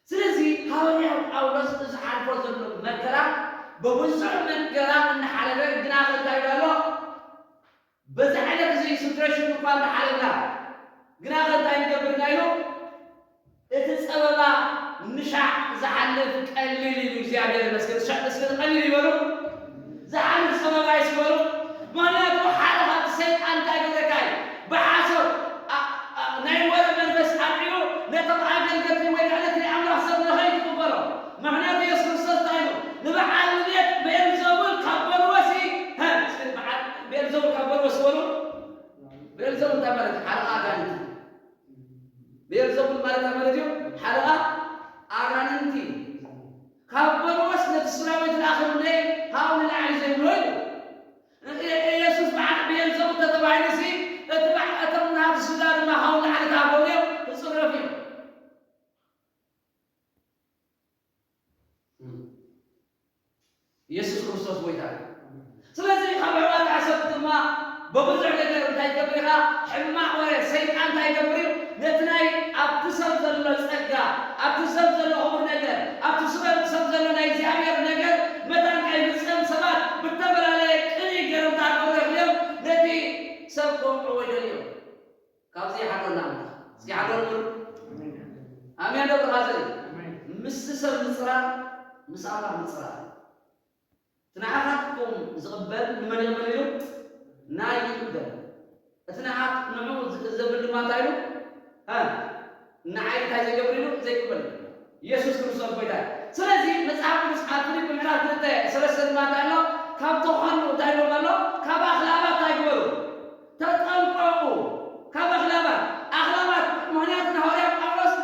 ስለዚ ሃዋርያ ጳውሎስ እዚ ሓልፎ ዘሎ መከራ ብብዙሕ መከራ እናሓለፈ ግና እንታይ ይብሎ ኣሎ? በዚ ዓይነት እዚ ሲትሬሽን እኳ እናሓለፍና ግና እንታይ ንገብር ኢና ኢሉ? እቲ ጸበባ ንሻዕ ዝሓልፍ ቀሊል እዩ። እግዚኣብሔር ይመስገን። ሻዕ እስኪ ቀሊል ይበሉ። ዝሓልፍ ጸበባ ይስበሉ። ምኽንያቱ ሓደ ካብቲ ሰይጣን እንታይ ገለካ እዩ? ብሓሶት ኣ-፣ ኣ-፣ ናይ ወረ መንፈስ ኣልዒሉ ነቶም ኣገልገልቲ ወይ ከዓ ነቲ ናይ ኣምላኽ ሰብ ንኸይትቕበሎ። ምኽንያቱ የሱስ ክርስቶስ እንታይ ኢሉ? ንበዓል ቤት ቤልዘቡል ካብ በልዎሲ፣ ሀ፣ እስኪ በዓል ቤልዘቡል ካብ በልዎሲ በሉ። ቤልዘቡል እንታይ ማለት እዩ? ሓለቓ ኣጋንንቲ። ቤልዘቡል ማለት እንታይ ማለት እዩ? ሓለቓ ኣጋንንቲ። ካብ በልዎስ ነቲ ስራዊት ለኣኽሉ እንደ ሃው ንላዕሊ ዘይብሎ ኢሉ። እ-፣ ኢየሱስ በዓል ቤልዘቡል ተተባሂሉሲ፣ እቲ በዓ-፣ እቶም ናቱ ስድራ ድማ ሃው ንላዕሊ ተኣበሉ እዮም፣ ክጽረፉ እዮም። ብብዙሕ ነገር እንታይ ትገብር ኢኻ? ሕማቕ ወረ ሰይጣን እንታይ ይገብር እዩ? ነቲ ናይ ኣብቲ ሰብ ዘሎ ጸጋ፣ ኣብቲ ሰብ ዘሎ ክቡር ነገር፣ ኣብቲ ሰብ ሰብ ዘሎ ናይ እግዚኣብሔር ነገር መታን ከይፍጸም ሰባት ብተፈላለየ ቅንኢ ገይሮም እንታይ ክገብሩ ይኽእሉ እዮም? ነቲ ሰብ ከውቅዕዎ ይደልዩ እዮም። ካብዚ ይሓልወና ኣምላኽ። እስኪ ይሓልወና። ኣሜን ዶ ብራዘር? ምስቲ ሰብ ምጽራር ምስ ኣምላኽ ምጽራር። እቲ ንዓኻትኩም ዝቕበል ንመን ይቕበል ኢሉ? ናይ ይቕበል። እቲ ንዓት ንዑ ዝ- ዘብል ድማ እንታይ ኢሉ? እ፣ ንዓይ እንታይ ዘይገብር ኢሉ? ዘይቅበል። ኢየሱስ ክርስቶስ ጎይታ እዩ። ስለዚ መጽሓፍ ቅዱስ ኣብ ፊልፕ ምዕራፍ ክልተ ሰለስተ ድማ እንታይ ኣሎ? ካብ ተዃሉ እንታይ ኢሎም ኣሎ? ካብ ኣኽላባት እንታይ ግበሩ? ተጠንቀቑ። ካብ ኣኽላባት። ኣኽላባት ምኽንያቱ ንሃዋርያ ጳውሎስ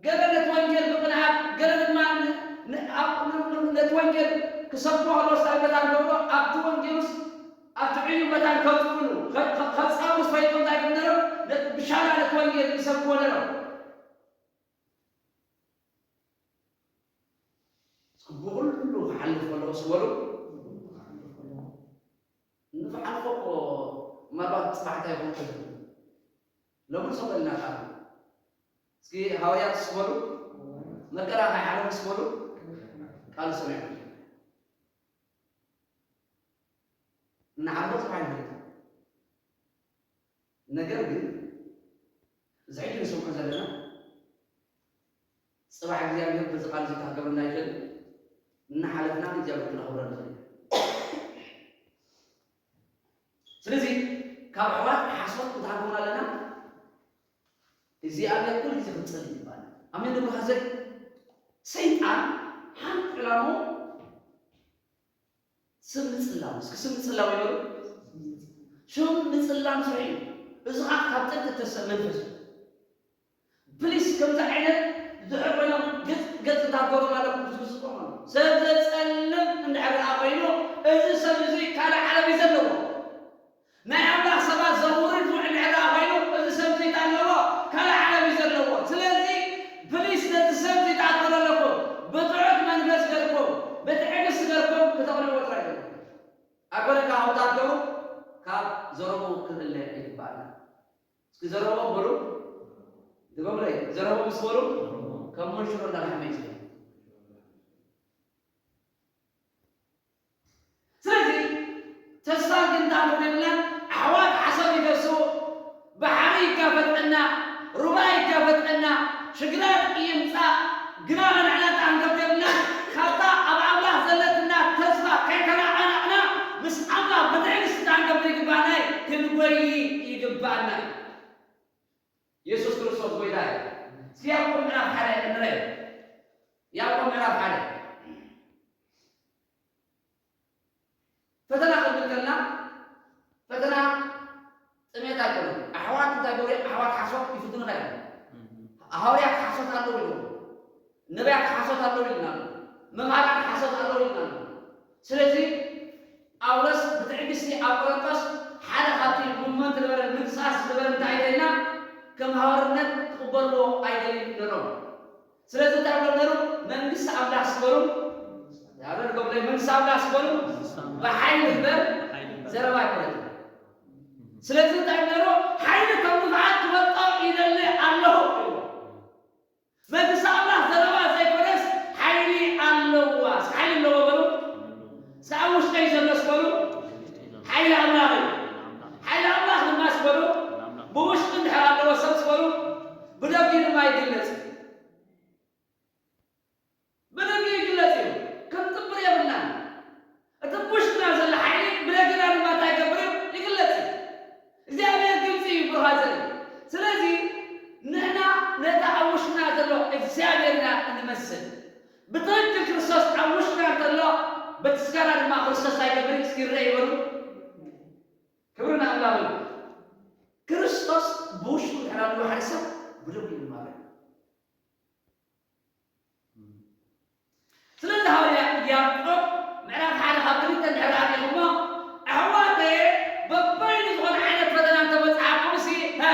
ገለ ነቲ ወንጌል ብቕንዓት፣ ገለ ድማ ን- ን- ኣብ- ን- ን- ነቲ ወንጌል ክሰብኮ ከሎ ስታይ መታን ገብሮ ኣብቲ ወንጌል ውስጥ ኣብቲ ዕዩ መታን ከብፅኡ ከ- ከ- ከብፃኡ ዝፈልጡ እንታይ ግን ነሮም? ነ- ብሻላ ነቲ ወንጌል ይሰብክዎ ነሮም። እስኪ ብኹሉ ክሓልፍ ከሎ እስበሉ። ንፍዓልፎ እኮ ምናልባት ፅባሕታ ይኹን ሎምን ሰው በልና ቃል እስኪ ሃዋርያት ስበሉ መከራ ናይ ዓለም ስበሉ ቃል ሰሚዑ እናዓልቦ ጽባሕ ይፈልጥ። ነገር ግን እዚ ሕጂ ንሰምዖ ዘለና ጽባሕ እግዚኣብሔር በዚ ቃል እዚ ክሃገረና ይደሊ። እናሓለፍና ንእግዚኣብሔር ክነኽብሮ ንኽእል ኢና። ስለዚ ካብ ኣሕዋት ሓሶት እንታይ ኣለና? እግዚኣብሔር ኩሉ ግዜ ክንጸሊ ይግባና። ኣሜን ዶ ብራዘር? ሰይጣን ሓንቲ ዕላምኡ ስም ምጽላም። እስኪ ስም ምጽላም ይበሉ። ሽም ምጽላም ስርሑ እዩ። እዚ ኸዓ ካብ ጥንቲ እተሰ መንፈስ እዩ። ፕሊስ ከምዚ ዓይነት ድሕር ኮይኖም ገጽ ገጽ እንዳገሩ ማለት ብዙ ዝቆም ኣሎ። ሰብ ዘጸልም እንድሕር ደኣ ኮይኑ እዚ ሰብ እዚ ካልእ ዓለም እዩ ዘለዎ። ናይ ኣምላኽ ሰባት ዘውርድ ውዕል እንድሕር ደኣ ኮይኑ እዚ ሰብ እዚ እንታይ ኣለዎ? ካልእ ዓለም እዩ ዘለዎ። ስለዚ ፕሊስ ነዚ ሰብ እዚ ትኣክሎ ኣለኩም። ብትሑት መንፈስ ገርኩም፣ ብትዕግስቲ ገርኩም ክተቕንዕዎ ጥራይ ኣለኩም። ኣኮነ ካብ ወታደሩ ካብ ዘረቡ ክንእለ ይግባእና። እስኪ ዘረቦም በሉ። ድገሙለይ። ዘረቦም ምስ በሉ ከም መንሽሮ እንዳላሕመ እዩ ዝብል። ስለዚ ተስፋ ግን እንዳንብብ የብልናን። ኣሕዋት ሓሳብ ይገሱ፣ ባሕሪ ይጋፈጠና፣ ሩባ ይጋፈጠና፣ ሽግራት ይምጻእ፣ ግና ንሕና ተኣንገብ የብልናን። ካብታ ኣብ ኣምላኽ ዘለትና ተስፋ ከይተናዓናዕና ምስ ኣምላኽ ብትዕግስቲ ተኣንገብ ይግባእና እዩ፣ ክንጎይ ይግባእና እዩ። የሱስ ክርስቶስ ጎይታ እዩ። እስኪ ያዕቆብ ምዕራፍ ሓደ ንርእ። ያዕቆብ ምዕራፍ ሓደ ፈተና ክንብል ከለና ፈተና ጥሜት ኣይኮነን። ኣሕዋት እንታይ ገበሩ? ኣሕዋት ሓሶት ይፍትኑኻ እዮም። ሃዋርያት ሓሶት ኣለዉ ኢሉ፣ ነቢያት ሓሶት ኣለዉ ኢልና ኣሎ፣ መምሃራን ሓሶት ኣለዉ ኢልና ኣሎ። ስለዚ ጳውሎስ ብትዕግስቲ ኣብ ቆሮንቶስ ሓደ ካብቲ ሙቭመንት ዝነበረ ምንቅስቃስ ዝነበረ እንታይ ኢልና ከም ሃዋርነት ክቕበልዎ ኣይደልዩን ነሮም። ስለዚ እንታይ ብሎም ነሩ? መንግስቲ ኣምላኽ ስበሩ። ያረድ ጎብለ መንግስቲ ኣምላኽ ስበሩ። ብሓይሊ እምበር ዘረባ ኣይኮነትን። ስለዚ እንታይ ነሩ? ሓይሊ ከም ንፍዓት ክወጣው ይደሊ ኣለኹ ኢልዎ። መንግስቲ ኣምላኽ ዘረባ ዘይኮነስ ሓይሊ ኣለዋ። እስኪ ሓይሊ ኣለዎ በሉ። እስኪ ኣብ ውሽጠይ ዘሎ ስበሉ። ሓይሊ ኣምላኽ እዩ። ሓይሊ ኣምላኽ ድማ ስበሉ። ብውሽጢ እንድሕር ኣለዎ ሰብ ስበሉ። ብደጊ ድማ ይግለጽ። ብደጊ ይግለጽ እዩ። ክንጥብር የብልናን። እቲ ብውሽጥና ዘሎ ሓይሊ ብደገና ድማ እንታይ ይገብር እዩ? ይግለጽ እዩ። እግዚኣብሔር ግልጺ እዩ ብሩኻት ዘርኢ። ስለዚ ንሕና ነቲ ኣብ ውሽጥና ዘሎ እግዚኣብሔር ኢና እንመስል። ብትኽክል ክርስቶስ ኣብ ውሽጥና እንተሎ በቲ ስጋና ድማ ክርስቶስ ኣይገብር እዩ። እስኪ ይረአ ይበሉ። ክብሪ ንኣምላኽ እዩ። ክርስቶስ ብውሽጡ እንድሕር ኣለዎ ሓደ ሰብ ብደጊ ይማረ። ስለዚ ሃዋርያ ያዕቆብ ምዕራፍ ሓደ ካብ ክልተ እንድሕር ኣሪኹሞ ኣሕዋተየ በበይኑ ዝኾነ ዓይነት ፈተና እንተበፅሓኩም ሲ ሀ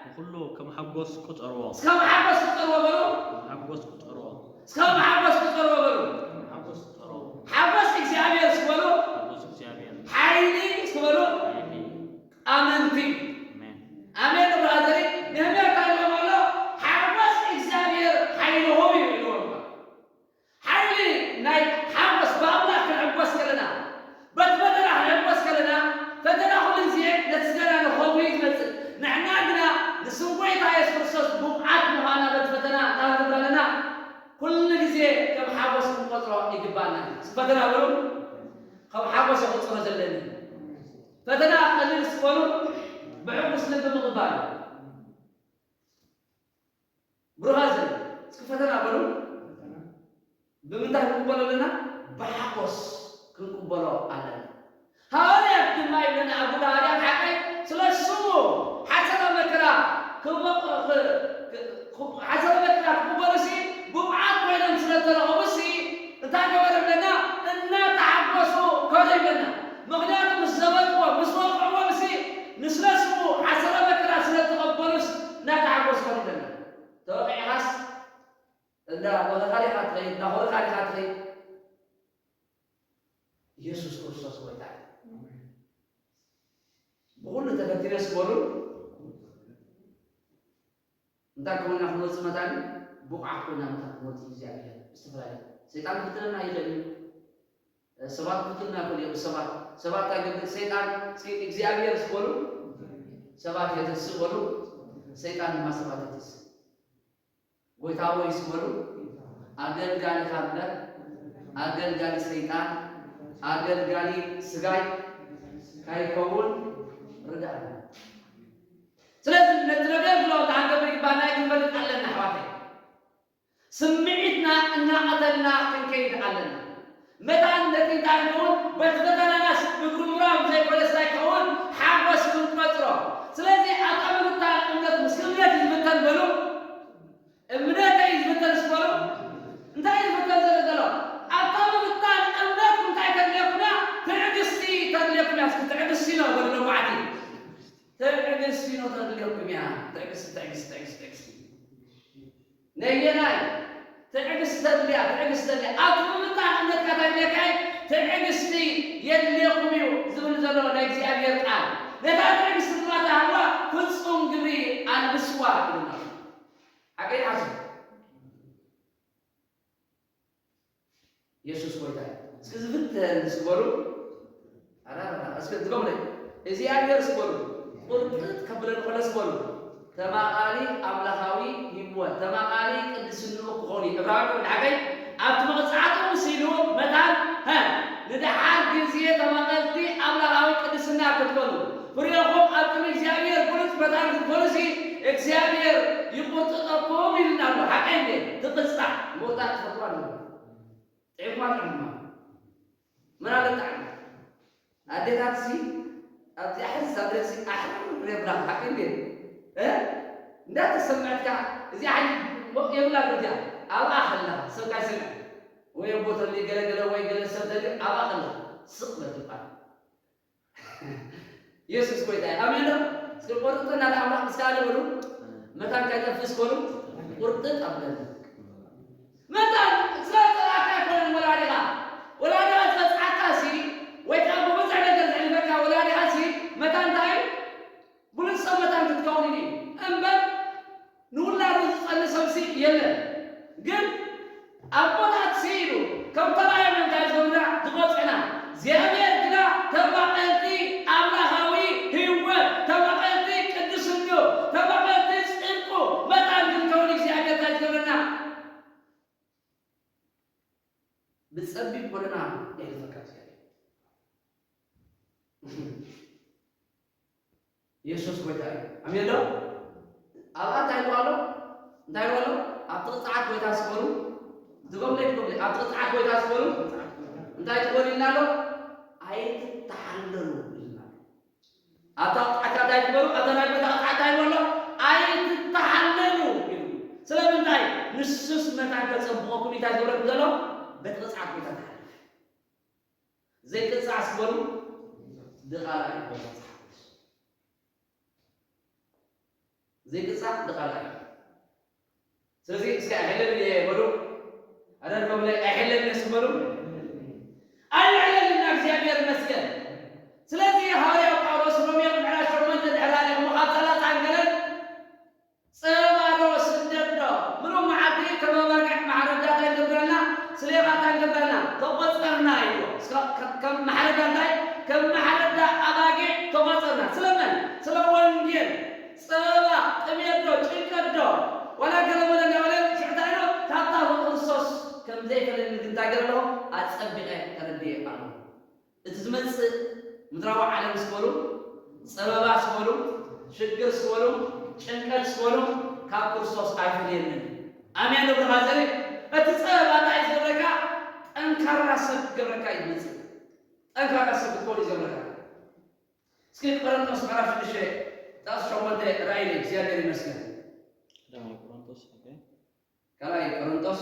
ንኹሉ ከም ሓጎስ ቁጸርዎ። እስከ ሓጎስ ቁጸርዎ በሉ። ከም ሓጎስ ቁጸርዎ። እስከ ሓጎስ ቁጸርዎ በሉ። ከም ሓጎስ ቁጸርዎ። ሓጎስ እግዚኣብሔር እስኪ በሉ። ሓጎስ እግዚኣብሔር። ሓይሊ እስኪ በሉ። ሓይሊ። እስኪ ፈተና በሉ። ካብ ሓጎስ ክጽሮ ዘለኒ ፈተና ቀሊል ስኮኑ ብሕጉስ ልቢ ምቕባል። ብሩኻት ዘ እስኪ ፈተና በሉ። ብምንታይ ክንቅበሎ ኣለና? ብሓጎስ ክንቅበሎ ኣለና። ሃዋርያት ድማ ይብለና ኣብ ግብረ ሃዋርያት ሓቀይ ስለ ስሙ ሓሰረ መከራ ክበ- ክ- ክ- ሓሰረ መከራ ክቕበሉሲ ብብዓት ኮይኖም ስለ ተረኸቡሲ እንታይ ገበረ ኣለና? እናተሓጎሱ ከዱ ይብለና። ምኽንያቱ ምስ ዘበጥዎ ምስ ወቕዕዎምሲ ንስለ ስሙ ሓሰረ መከራ ስለ ተቐበሉስ እናተሓጎሱ ከዱ ይብለና። ተወቂዕኻስ እንዳ ወኸኻሪኻ ትኸይድ እንዳ ኾርኻሪኻ ትኸይድ። ኢየሱስ ክርስቶስ ጎይታ እዩ። ብኹሉ ተፈቲነ ስበሉ እንታይ ከውና ክንወፅእ መታን ብቑዓት ኮይና መታን ክንወፅእ እግዚኣብሔር ዝተፈላለዩ ሰይጣን ክፍትነና ይኽእል እዩ። ሰባት ክፍትነና ይኽእል እዮም። ሰባት ሰባት ታገድል ሰይጣን እግዚኣብሔር ስበሉ ሰባት የተስእ በሉ ሰይጣን ድማ ሰባት የተስእ ጎይታ ሆይ ስበሉ ኣገልጋሊ ካምበር ኣገልጋሊ ሰይጣን ኣገልጋሊ ስጋይ ካይከውን ርዳእና። ስለዚ ነቲ ነገር ዝለወጥ ኣንገብር ይባልና ክንፈልጥ ኣለና ኣሕዋተይ። ስምዒትና እናቐተልና ክንከይድ ኣለና። መታን ነቲ እንታይ ንኸውን በቲ ፈተናናስ ብምርምራም ዘይኮነስ እንታይ ክኸውን ሓጎስ ክንቆፅሮ። ስለዚ ኣታ ምፍታን እምነት ምስ እምነት እዩ ዝፍተን በሉ። እምነተይ ዝፍተን ስበሉ እንታይ ዝፍተን ዘሎ ዘሎ ኣብታ ምፍታን እምነትኩም እንታይ ተድልየኩም እያ? ትዕግስቲ ተድልየኩም እያ። እስኪ ትዕግስቲ ነው በሉ ለማዕቲ ትዕግስቲ ነው ተድልየኩም እያ። ትዕግስቲ ትዕግስቲ ትዕግስቲ ትዕግስቲ ነየናይ ትዕግስቲ ተድልያ ትዕግስቲ ተድልያ ኣብቲ ምፍታን እምነትካ እንታይ ድልየካይ ትዕግስቲ የድልየኩም እዩ ዝብል ዘሎ ናይ እግዚኣብሔር ቃል ነታ ትዕግስቲ ድማ ተሃልዋ ፍጹም ግብሪ ኣልብስዋ ይብልና ሓቀይ ሓሱ የሱስ ጎይታ እዩ። እስኪ ዝፍተን ስበሉ ኣራራ እስኪ ድገሙለይ እግዚኣብሔር ስበሉ ቁርጥጥ ከብለን ከሎ ስበሉ ተማቓሊ ኣምላኻዊ ህይወት ተማቓሊ ቅድስንኡ ክኾኑ እዩ። እብራውያን ሓቀይ ኣብቲ መቕጻዕቱ ምስ ኢሉ መታን ንደሓር ግዜ ተማቐልቲ ኣምላኻዊ ቅድስና ክትኮኑ ፍሬኹም ኣብ ቅድሚ እግዚኣብሔር ብሉጽ መታን ክትኮኑሲ እግዚኣብሔር ይቁርጥጠኩም ኢልና ኣሎ። ሓቀይ እንዴ ትቕጻዕ ምቁርጣጥ ትፈትዋ ኣለዎ። ጥዕማ ጥዕማ ምን ኣለ ጣዕሚ ኣዴታት ሲ ኣብዚኣ ሕዚ ሳብደሲ ኣሕር የብላ ሓቂ እንዴ እንዳተሰምዐትካ እዚኣ ሓቂ የብላ እዚኣ ኣብኣ ከላ ሰብ ካይሰምዐ ወይ ኣቦ ተሊ ገለገለ ወይ ገለ ሰብ ተሊ ኣብኣ ከላ ስቕ በትባል ኢየሱስ ጎይታ እዩ። ኣሜን ዶ? እስኪ ቆርጥና ለኣምላኽ ምስጋና በሉ። መታን ከይጠፍስ በሉ። ቁርጥጥ ኣብለኒ። መታን ስለ ዝጸላእካ ኣይኮነን ወላዲኻ። ወላዲኻ ዝጸልኣካ ሲ ወይ ከዓ ብብዙሕ ነገር ዘሕልፈካ ወላዲኻ ሲ መታን እንታይ እዩ? ብሉጽ ሰብ መታን ክትከውን እዩ እምበር ንውላዱ ዝጸሊ ሰብሲ የለን። ግን ኣቦታት ስኢሉ ከም ተባዮም እንታይ ዝገብሩና ዝቆጽዕና እግዚኣብሔር ግና ተማቐልቲ ኣምላኻዊ ህይወት ተማቐልቲ ቅድስንኡ ተማቐልቲ ጽድቁ መታን ክንከውን እግዚኣብሔር እንታይ ዝገብረና ብጸቢብ ጎደና የሕልፈካ እግዚኣብሔር የሱስ ጎይታ እዩ። ኣሜን ዶ? ኣብኣ እንታይ ይብሉ ኣሎ? እንታይ ይብሉ ኣሎ? ኣብቲ ቅፅዓት ጎይታ ስበሩ። ድገምለይ ድገምለይ። ኣብቲ ቅፅዓት ጎይታ ስበሩ። እንታይ ትበሉ ኢልና ኣሎ? ኣይትተሓለሉ ኢልና ኣሎ። ኣብታ ቅፅዓት እንታይ ትበሉ? ኣብታ ናይ ጎይታ ቅፅዓት እንታይ ይብሉ ኣሎ? ኣይትተሓለሉ ኢሉ። ስለምንታይ? ንሱስ መታን ከፀብቐኩም እንታይ ዝገብረኩም ዘሎ? በቲ ቅፅዓት ጎይታ ተሓልፍ። ዘይቅጻዕ ስበሩ ድቓላ እዩ መጽሓፍ ቅዱስ። ዘይቅጻዕ ድቓላ እዩ። ስለዚ እስኪ ኣይሕለል እየ በሉ። ኣዳድጎምለ ኣይሕለል እየ ስበሉ። ኣይሕለልና እግዚኣብሔር ይመስገን። ስለዚ ሃዋርያው ጳውሎስ ሮሜ ምዕራፍ ሸሞንተ ድሕሪ ኣሊኹም ካብ ሰላሳ ገለን ጸባ ዶ ስደት ዶ ምሉእ መዓልቲ ከም ኣባጊዕ ማሕረዳ እንታይ ንገብረና? ስሌኻ እንታይ ንገብረና? ተቖጸርና ኢሉ። እስከ ከ- ከም ማሕረዳ እንታይ? ከም ማሕረዳ ኣባጊዕ ተቖጸርና። ስለመን? ስለ ወንጌል። ጸባ ጥሜት ዶ ጭንቀት ዶ ዋላ ገለ መለ እንዳበለ ሽዕታ ኢሎ ካብታ ፍቕሪ ክርስቶስ ከም ዘይፈለኒ ግን እንታይ ገለ ኣለዎ? ኣጸቢቐ እቲ ዝመጽእ ምድራዊ ዓለም ስበሉ፣ ጸበባ ስበሉ፣ ሽግር ስበሉ፣ ጭንቀት ስበሉ፣ ካብ ክርስቶስ ኣይፈልየንን። ኣሜን። ብርሃዘሪ እቲ ጸበባ እንታይ ዝገብረካ? ጠንካራ ሰብ ክገብረካ እዩ ዝመጽእ። ጠንካራ ሰብ ክትኮን እዩ ዝገብረካ። እስኪ ቆሮንቶስ ምዕራፍ ሽዱሽተ ጣስ ሸሞንተ ራእይ እግዚኣብሔር ይመስገን። ቀዳማይ ቆሮንቶስ ኦኬ። ካልኣይ ቆሮንቶስ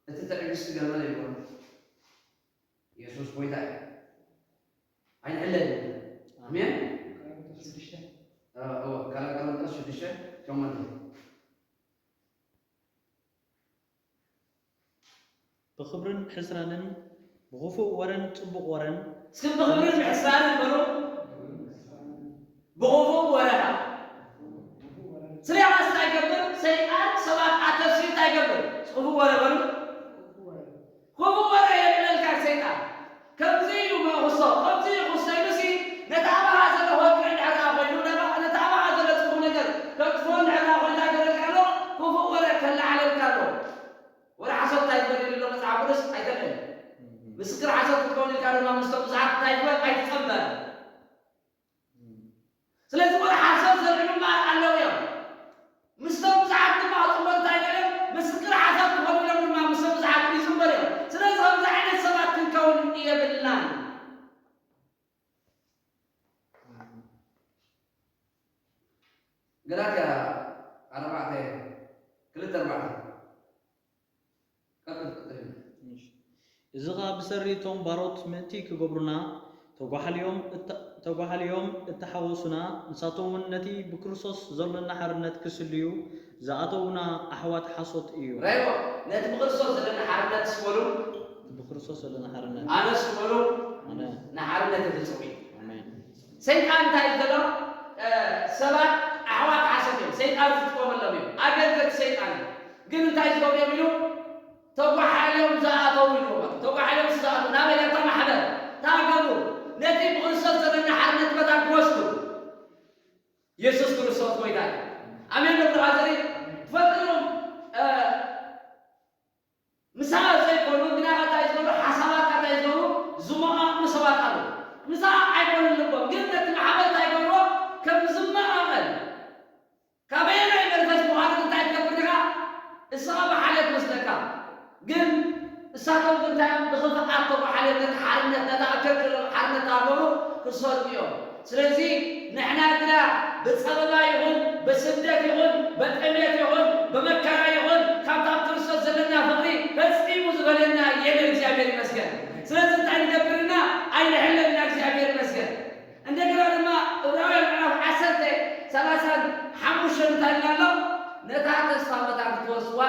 እቲ ትዕግስቲ ገመል ይብሎ። ኢየሱስ ጎይታ እዩ። ኣይንዕለል። ኣሜን። ስድሽተ እዎ ካልኣይ ቆሮንቶስ ሽዱሽተ ሸሞንተ ብኽብርን ብሕስራንን ብኽፉእ ወረን ጽቡቕ ወረን እስኪ ብኽብርን ብሕስራንን በሉ። ብኽፉእ ወረ ስሪያ እንታይ ይገብር? ሰይጣን ሰባት ኣተስዩ እንታይ ይገብር? ክፉእ ወረ በሉ። ክፉእ ወረ የልዕለልካ ሰይጣን። ከምዚ እዩ መኹሶ፣ ከምዚ እዩ ክሶ ኢሉሲ ነቲ ኣባኻ ዘሎ ወግዒ እንድሕር ደኣ ኮይኑ፣ ነባ- ነቲ ኣባኻ ዘሎ ጽቡቕ ነገር ከጥፍኦ እንድሕር ደኣ ኮይኑ እንታይ ይገብረልካ ኣሎ? ክፉእ ወረ ከለዓዕለልካ ኣሎ። ወረ ሓሶት እንታይ ትበል ኢሉ ኣሎ መጽሓፍ ቅዱስ? ኣይተልዕል። ምስክር ሓሶት ክትከውን ኢልካ ድማ ምስቶም ብዙሓት እንታይ ትበል? ኣይትጸንበር። ስለዚ ወረ ሓሶት ዘልዕሉ እምበኣር ኣለዉ እዮም። ምስቶም ብዙሓት ድማ ክጽንበሩ እንታይ ገይሮም? ምስክር ሓሶት ክኾኑ ኢሎም ድማ ምስቶም ብዙሓት ይጽንበሩ እዮም። ስለዚ ከምዚ ዓይነት ሰባት ክንከውን የብልናን። ገላትያ ኣርባዕተ ክልተ ኣርባዕተ ቀጥል ቀጥል። እሺ። እዚ ኸኣ ብሰሪ እቶም ባሮት ምእንቲ ክገብሩና ተጓሓልዮም እተ- ተጓሓልዮም እተሓወሱና፣ ንሳቶም እውን ነቲ ብክርስቶስ ዘሎና ሓርነት ክስልዩ ዝኣተዉና ኣሕዋት ሓሶት እዩ። ራይዎ ነቲ ብክርስቶስ ዘለና ሓርነት ስበሉ። ብክርስቶስ ዘሎና ሓርነት ኣነ ስበሉ ኣነ ንሓርነት እትጽውዒ ኣሜን። ሰይጣን እንታይ እዩ ዘሎ? ሰባት ኣሕዋት ሓሶት እዮም። ሰይጣን ዝጥቀመሎም እዮም። ኣገልገልቲ ሰይጣን እዮም። ግን እንታይ ዝገብሩ እዮም ኢሉ ተጓሓልዮም ዝኣተዉ ኢልዎም። ተጓሓልዮም ዝኣተዉ ናበይ? ኣብታ ማሕበር ታገቡ ነቲ ብክርስቶስ ዘለና ሓርነት መታን ክወስዱ የሱስ ክርስቶስ ጎይታ እዩ። ኣሜን። ብራዘሪ ትፈልጥዎም ምሳኻ ዘይኮኑ ግና እንታይ ዝገብሩ ሓሳባት እንታይ ዝገብሩ ዝመቓቕሉ ሰባት ኣለዉ። ምሳኻ ኣይኮኑን ልቦም ግን ነቲ ማሕበር እንታይ ይገብርዎ ከም ዝመቓቐል ካበየናይ መንፈስ ምዃኑ እንታይ ትገብር ዲኻ? እስኻ ብሓልዮት መስለካ ግን እሳቶም ግን እንታይ እዮም ብኽፍኣት ተጓሓልዮም ነቲ ሓርነት ነታ ኣብ ቸርች ዘለዉ ሓርነት ተሃገሩ ክሰርቁ እዮም። ስለዚ ንሕና ግና ብፀበባ ይኹን ብስደት ይኹን ብጥሜት ይኹን ብመከራ ይኹን ካብታ ኣብ ክርስቶስ ዘለና ፍቕሪ ፈፂሙ ዝበለና የለን። እግዚኣብሔር ይመስገን። ስለዚ እንታይ ንገብርና ኣይንሕለልና። እግዚኣብሔር ይመስገን። እንደገና ድማ ዕብራውያን ምዕራፍ ዓሰርተ ሰላሳን ሓሙሽተን እንታይ ኢልና ኣሎ? ነታ ተስፋ መታን ክትወርስዋ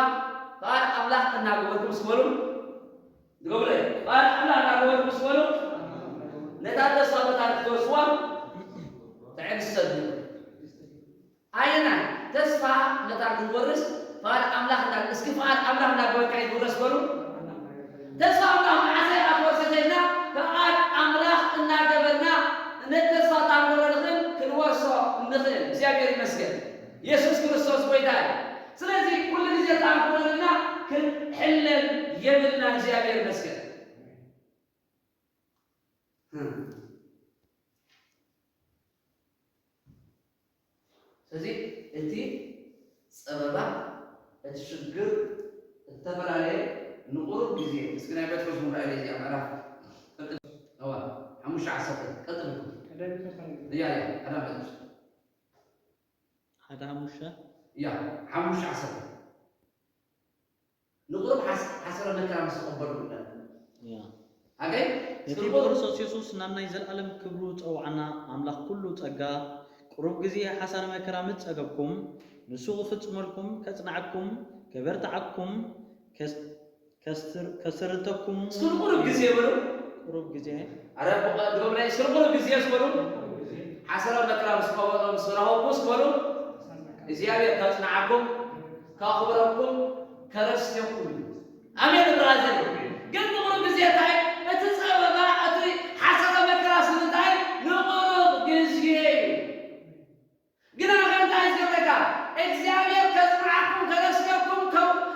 ፍቓድ ኣምላኽ እናገበርኩም ስበሉ። ዝገብረ ፍቓድ ኣምላኽ እናገበርኩም ስበሉ። ነታ ተስፋ መታን ክትወርስዋ ትዕግስቲ ኣድልዩ። ኣየናይ ተስፋ መታን ክትወርስ ፍቓድ ኣምላኽ እና እስኪ ፍቓድ ኣምላኽ እናገበርካ ይትውረስ በሉ። ተስፋ ኣምላኽ መዓሰ ኣትወርሰ ተይልና ፍቓድ ኣምላኽ እናገበርና ነቲ ተስፋ ታንበሮ ንኽእል ክንወርሶ ንኽእል። እግዚኣብሔር ይመስገን። የሱስ ክርስቶስ ጎይታ እዩ። ስለዚ ኩሉ ግዜ ታንበሮልና ክንሕለል የብልና። እግዚኣብሔር ይመስገን። ስለዚ እቲ ጸበባ እቲ ሽግር እተፈላለየ ንቑሩብ ግዜ እስኪ ናይ ጴጥሮስ ንርኣዮ እዚኣ ምዕራፍ ቀጥል እዋ ሓሙሽተ ዓሰርተ ቀጥል እያ እያ ቀዳም ጴጥሮስ ሓደ ሓሙሽተ እያ ሓሙሽተ ዓሰርተ ንቑሩብ ሓሰረ መከራ ምስ ተቐበሉ ይብለና። ኣገይ ነቲ ብክርስቶስ የሱስ ናብ ናይ ዘለኣለም ክብሩ ዝጸውዓና ኣምላኽ ኩሉ ጸጋ ቁሩብ ግዜ ሓሳረ መከራ ምስ ጸገብኩም ንሱ ክፍጽመልኩም ከጽንዓኩም ከበርትዓኩም ከስርተኩም እስኪ ንቑሩብ ግዜ በሉ ቁሩብ ግዜ ኣረ ድጎብለ እስኪ ንቑሩብ ግዜ ስበሉ ሓሰረ መከራ ምስ ረኸብኩ ስበሉ እግዚኣብሔር ከጽንዓኩም ከኽብረኩም ከረስየኩም እዩ። ኣሜን ብራዘር። ግን ንቑሩብ ግዜ እንታይ እቲ ጸበባ እቲ ሓሰረ መከራ ስምንታይ ንቑሩብ ግዜ እዩ። ግን ኣኸ እንታይ ዝገብረካ እግዚኣብሔር ከጽንዓኩም ከረስየኩም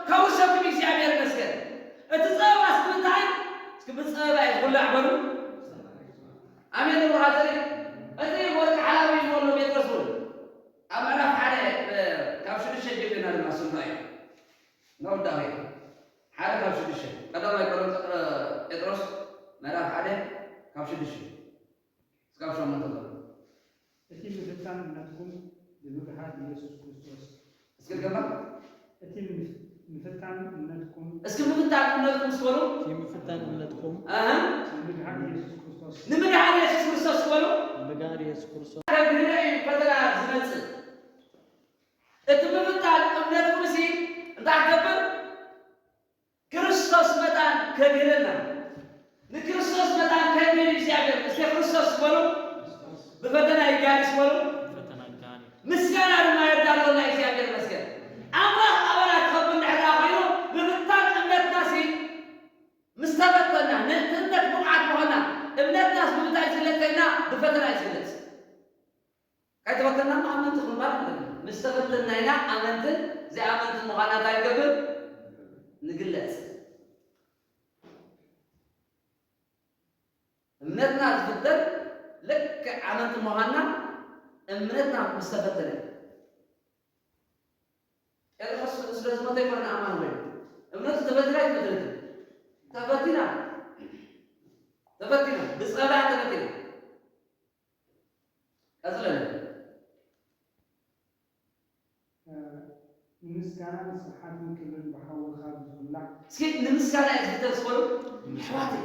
ከውርሰኩም እግዚኣብሔር ይመስገን። እቲ ጸበባ ስምንታይ እስኪ ብጸበባ እዩ ዝኹላዕ በሉ ናውዳዊ ሓደ ካብ ሽዱሽተ ቀዳማይ ቆሮንቶ-፣ እ፣ ጴጥሮስ ምዕራፍ ሓደ ካብ ሽዱሽተ እስካብ ሸሞንተ ዘሎ። እቲ ምፍታን እምነትኩም ብምግሃድ ኢየሱስ ክርስቶስ። እስኪ ድገማ። እቲ ምፍ-፣ ምፍታን እምነትኩም። እስኪ ምፍታን እምነትኩም እስኪ በሉ። እቲ ምፍታን እምነትኩም። ኣሃ። ንምግሃድ ኢየሱስ ክርስቶስ። ንምግሃድ ኢየሱስ ክርስቶስ እስኪ በሉ። ንምግሃድ ኢየሱስ ክርስቶስ። ከግህደ እዩ ፈተና ዝመጽእ። እቲ ምፍታን እምነትኩም ሲ እንታይ ክገብር? ክርስቶስ መታን ከድህነና። ንክርስቶስ መታን ከድህን እግዚኣብሔር እስከ ክርስቶስ በሉ። ብፈተና ይጋልስ በሉ። ብፈተና ይጋልስ። ምስጋና ድማ የዳለወልና እግዚኣብሔር ይመስገን። ኣምላኽ ኣባና ክኸብር እንድሕር ደኣ ኮይኑ ምፍታን እምነትና ሲ ምስ ተፈተና፣ ንእምነት ብቑዓት ምዃንና፣ እምነትናስ ብምንታይ ዝግለጽ ኢልና? ብፈተና እዩ ዝግለጽ። ከይተፈተና እማ ኣመንቲ ክንባል ኣለና። ምስ ተፈተና ኢና ኣመንትን ዘይኣመንትን ምዃንና እንታይ ንገብር? ንግለጽ። እምነትና ዝፍተን ልክዕ ኣመንቲ ምዃንና እምነትና ምስ ተፈተነ እዩ። ጴጥሮስ ስለ ዝሞተ ኣይኮነን ኣማኒ ኮይኑ። እምነቱ ተፈቲና ኣይተፈተነትን? ተፈቲና። ተፈቲና። ብጸባ ተፈቲና። ቀጽለለ። እ፣ ንምስጋናን ስብሓትን ክብርን ብሓዊ ካብ ዝኹላዕ። እስኪ ንምስጋና እዩ ዝፍተን ዝበሉ ኣሕዋተይ፣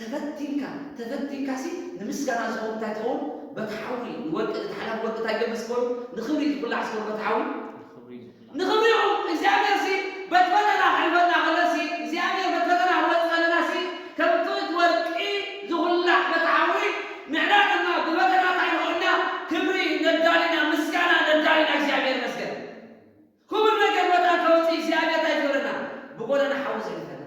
ተፈቲንካ፣ ተፈቲንካ ሲ ንምስጋና ዝኸውን እንታይ ትኸውን? በቲ ሓዊ ወርቂ፣ እቲ ሓላፊ ወርቂ እንታይ ይገብር ዝበሉ? ንኽብሪ እዩ ዝኹላዕ ዝበሉ በቲ ሓዊ። ንኽብሪ እዩ ዝኹላዕ። ንኽብሪ እዩ። እግዚኣብሔር ሲ በቲ ፈተና ከሕልፈና ከሎ ሲ፣ እግዚኣብሔር በቲ ፈተና ክወፅእ ከለና ሲ፣ ከምቲ ወርቂ ዝኹላዕ በቲ ሓዊ፣ ንሕና ድማ ብፈተና እንታይ ንኾንና? ክብሪ ነዳሊና፣ ምስጋና ነዳሊና፣ እግዚኣብሔር ይመስገን። ክቡር ነገር መታን ከውፅእ እግዚኣብሔር እንታይ ይገብረና? ብጎደና ሓዊ ዘሕልፈና።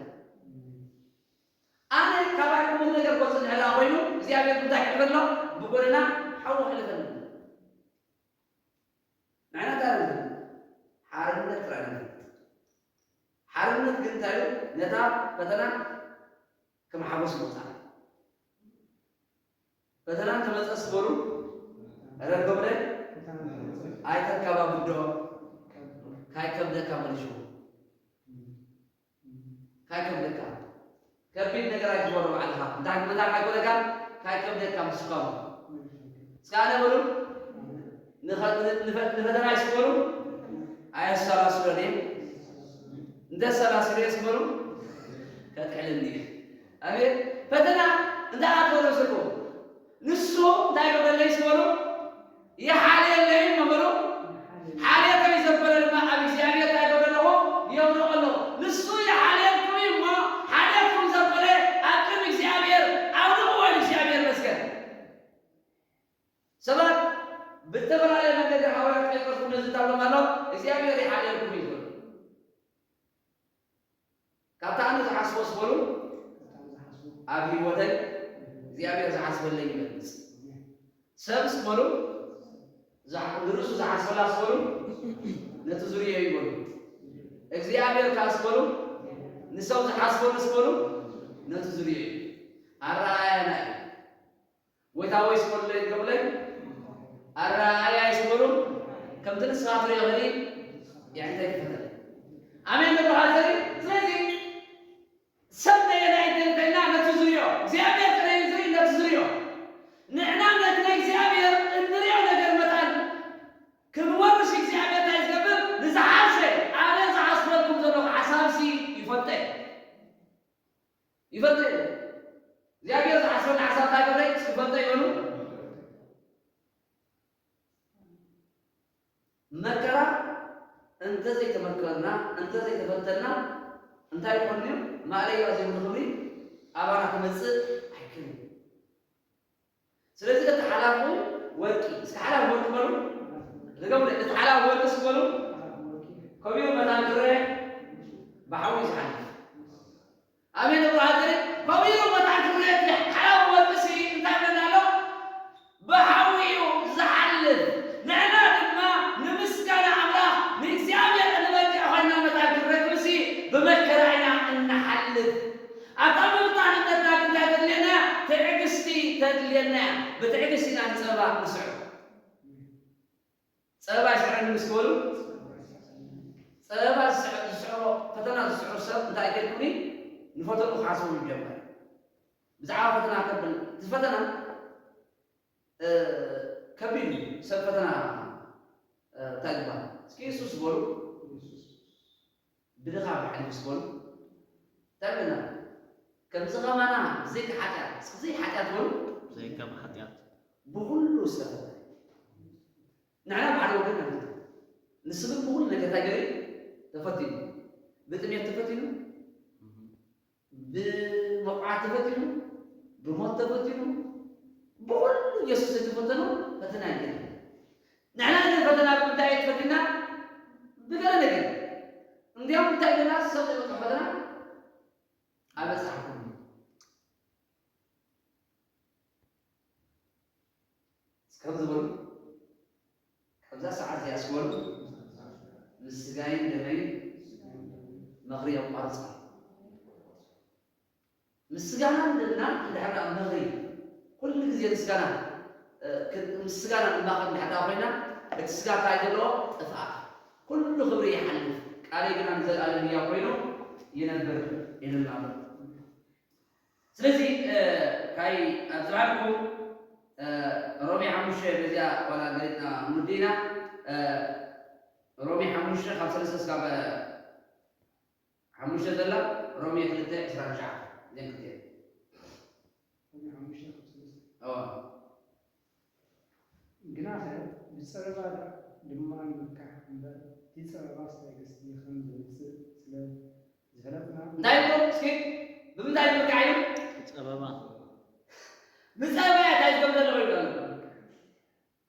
ኣነ ካባይ ክቡር ነገር ክወፅእ እንድሕር ደኣ ኮይኑ እግዚኣብሔር እንታይ ክሕልፈሎ? ብጎደና ሓዊ ክሕልፈኒ። ንሕና እንታይ ንፈልጥ? ሓርነት ጥራይ ንፈልጥ። ሓርነት ግን እንታይ እዩ? ነታ ፈተና ከም ሓጎስ ምቑፃር። ፈተና እንተመፀስ በሉ፣ ረገብ ላይ ኣይተካባብዶ፣ ካይከብደካ መልሽዎ። ካይከብደካ። ከቢድ ነገር ኣይትበሎ ባዕልኻ። እንታይ ምንታይ ኣይኮነካን፣ ካይከብደካ ምስካሞ። እስከ ኣነ በሉ፣ ንኸ-፣ ንፈ-፣ ንፈተና ይስበሉ፣ ኣየሰላስሎን እየ። እንተሰላስሎ እየ ስበሉ፣ ከጥዕልኒ እየ። ኣቤት፣ ፈተና እንተ ኣትወሎ ስርቁ፣ ንሱ እንታይ ይገብረለይ ስበሉ፣ ይሓልየለይ እሞ በሉ። ሓልየተይ ዘበለ ድማ ኣብ እግዚኣብሔር እንታይ ይገብር ኣለኹ? የውድቕ ኣለኹ። ንሱ ይሓልየልኩም እዩ እሞ፣ ሓልየትኩም ዘበለ ኣብ ቅድሚ እግዚኣብሔር ኣውድቕዎ ኢሉ እግዚኣብሔር ይመስገን። ሰባት ብዝተፈላለየ መንገዲ ሃዋርያ ጴጥሮስ እውን ነዚ እንታብሎም ኣሎ፣ እግዚኣብሔር ይሓልየልኩም እዩ ዝበሉ። ካብቲ ኣነ ዝሓስቦ ስበሉ፣ ኣብ ህይወተይ እግዚኣብሔር ዝሓስበለይ ይበልጽ። ሰብ ስበሉ፣ ዝሓ-፣ ንርእሱ ዝሓስበላ ስበሉ፣ ነቲ ዙርዮ ይበሉ። እግዚኣብሔር ከኣ ስበሉ፣ ንሰብ ዝሓስበሉ ስበሉ፣ ነቲ ዙርዮ እዩ። ኣረኣእያና እዩ። ጎይታ ወይ ስበሉለይ፣ ግበሩለይ። ኣረኣእያ ይስበሩ። ከምቲ ንስኻ ትሪኦ ኸዲ የዕንተይ ክፈተል። ኣሜን ንብሎ ሃዘሪ። ስለዚ ሰብ ነየናይ እንተልና ነቲ ዙርዮ፣ እግዚኣብሔር ጥራይ ዝርኢ ነቲ ዙርዮ። ንሕና ነቲ ናይ እግዚኣብሔር እንሪኦ ነገር መታን ክንወርስ እግዚኣብሔር እንታይ ዝገብር? ንዝሓሸ፣ ኣነ ዝሓስበልኩም ዘለኹ ሓሳብሲ ይፈልጦ እየ። ይፈልጦ እየ። እግዚኣብሔር ዝሓስበልና ሓሳብ እንታይ ገብረ? ይፈልጦ እየ በሉ። መከራ እንተዘይተመከርና፣ እንተዘይተፈተና፣ እንታይ ይኾን እዩ? ማእለያ ዘይብሉ ክብሪ ኣባና ክመጽእ ኣይክእልን እዩ። ስለዚ እቲ ሓላፊ ወርቂ፣ እስኪ ሓላፊ ወርቂ በሉ። ድገሙለይ፣ እቲ ሓላፊ ወርቂ እስኪ በሉ። ከቢሩ መታን ክረአ ብሓዊ እዩ ዝሓልፍ። ኣሜን እብሉ ሃገር። ከቢሩ መታን ክረአ እቲ ሓላፊ ወርቂ ሲ እንታይ ይብለና ኣሎ? ብሓዊ እዩ ዝሓልፍ። ንሕና ድማ ንምስጋና ኣምላኽ ንእግዚኣብሔር እንበቅዕ ኮይንና መታን ክንረክብ ሲ ብመከራ ኢና እንሓልፍ። ኣብታ ምፍታን እምነትና ግን እንታይ ተድልየና? ትዕግስቲ ተድልየና እያ። ብትዕግስቲ ኢና ንጸባ ንስዕሮ። ጸባ ይስዕረኒ ምስ በሉ፣ ጸበባ ዝስዕሮ ፈተና ዝስዕሮ ሰብ እንታይ ከይኩኒ ንፈተኑ ክሓስቡ ይጀመር። ብዛዕባ ፈተና ከብል እቲ ፈተና ከቢድ እዩ። ሰብ ፈተና እንታይ ዝበሃል እስኪ የሱስ በሉ። ብድኻ ብሓሊፍ ዝበሉ እንታይ ብለና? ከምዚ ከማና ብዘይካ ሓጢኣት እስኪ ዘይሓጢኣት በሉ። ዘይከም ሓጢኣት ብኩሉ ዝተፈተ ንሕና ብሓደ ወገን ንስግብ ብኩሉ ነገር እንታይ ገይሩ ተፈቲኑ? ብጥሜት ተፈቲኑ፣ ብመቑዓት ተፈቲኑ፣ ብሞት ተፈቲኑ፣ ብኩሉ ኢየሱስ ዘይተፈተኖ ፈተና የለን። ንሕና ግን ፈተና ብምንታይ እየ ተፈቲና? ብገለ ነገር እንዲያውም እንታይ ገና ሰብ ዘይበፅሖ ፈተና ኣበፃሕኩም ከም ዝበሉ ካብዛ ሰዓት እዚኣ እስኪ በሉ ምስ ስጋይን ደመይን ምኽሪ የቋርፃ። ምስ ስጋና ደምና እንድሕር ደኣ ምኽሪ ኩሉ ግዜ ምስ ስጋና ምስ ስጋና ንማኸር እንድሕር ደኣ ኮይና እቲ ስጋ እንታይ ዘለዎ ጥፍኣት ኩሉ ክብሪ ይሓልፍ ቃለይ ግና ንዘለኣለም ህያው ኮይኑ ይነብር ኢሉና ኣሎ። ስለዚ ካይ ኣብ ዝበሃልኩም ሮሜ ሓሙሽተ በዚኣ ዋላ ገሊፅና ንውዲ ኢና። ሮሜ ሓሙሽተ ካብ ሰለስተ ስጋብ ሓሙሽተ ዘላ ሮሜ ክልተ ዕስራን ትሽዓተን እዚን ክልተ ሮሜ ሓሙሽተ ካብ ሰለስተ እዋ ግናኸ ብጸበባ ድማ ንምካሕ እምበር እቲ ጸበባስ ትዕግስቲ ከም ዘምጽእ ስለ ዝፈለጥና እንታይ ይብሉ እስኪ ብምንታይ ንምካሕ እዩ ጸበባ ብጸበባ እያ እንታይ ዝገብር ዘለኹ ይብሉ ኣለዉ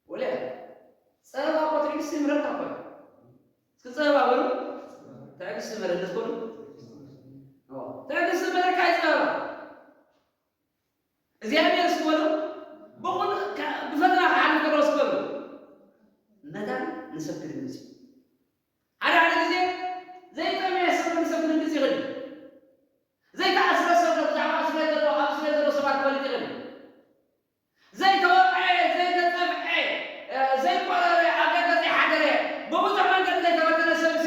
ወለ ጸበባ እኮ ትዕግስቲ ይምህረካ እኮ እዩ እስኪ ጸበባ በሉ ትዕግስቲ ይምህረኒ ትኮኑ ትዕግስቲ ይምህረካ እዩ ጸበባ እግዚኣብሔር ስበሎ ብኹን ብፈተና ክሓልፍ ከሎ ስበሎ መታን ንሰብ ክድንግጽ እዩ ሓደ ሓደ ግዜ ዘይጠመየ ሰብ ንሰብ ክድንግጽ ይኽእል እዩ ዘይተኣስረ ሰብ ብዛዕባ እስረ ዘሎ ኣብ እስረ ዘሎ ሰባት ክፈልጥ ይኽእል እዩ ዘይተወቕዐ ዘይተጸፍዐ ዘይቆረረ ኣብ ደገ ዘይሓደረ ብብዙሕ መንገዲ ዘይተፈተነ ሰብሲ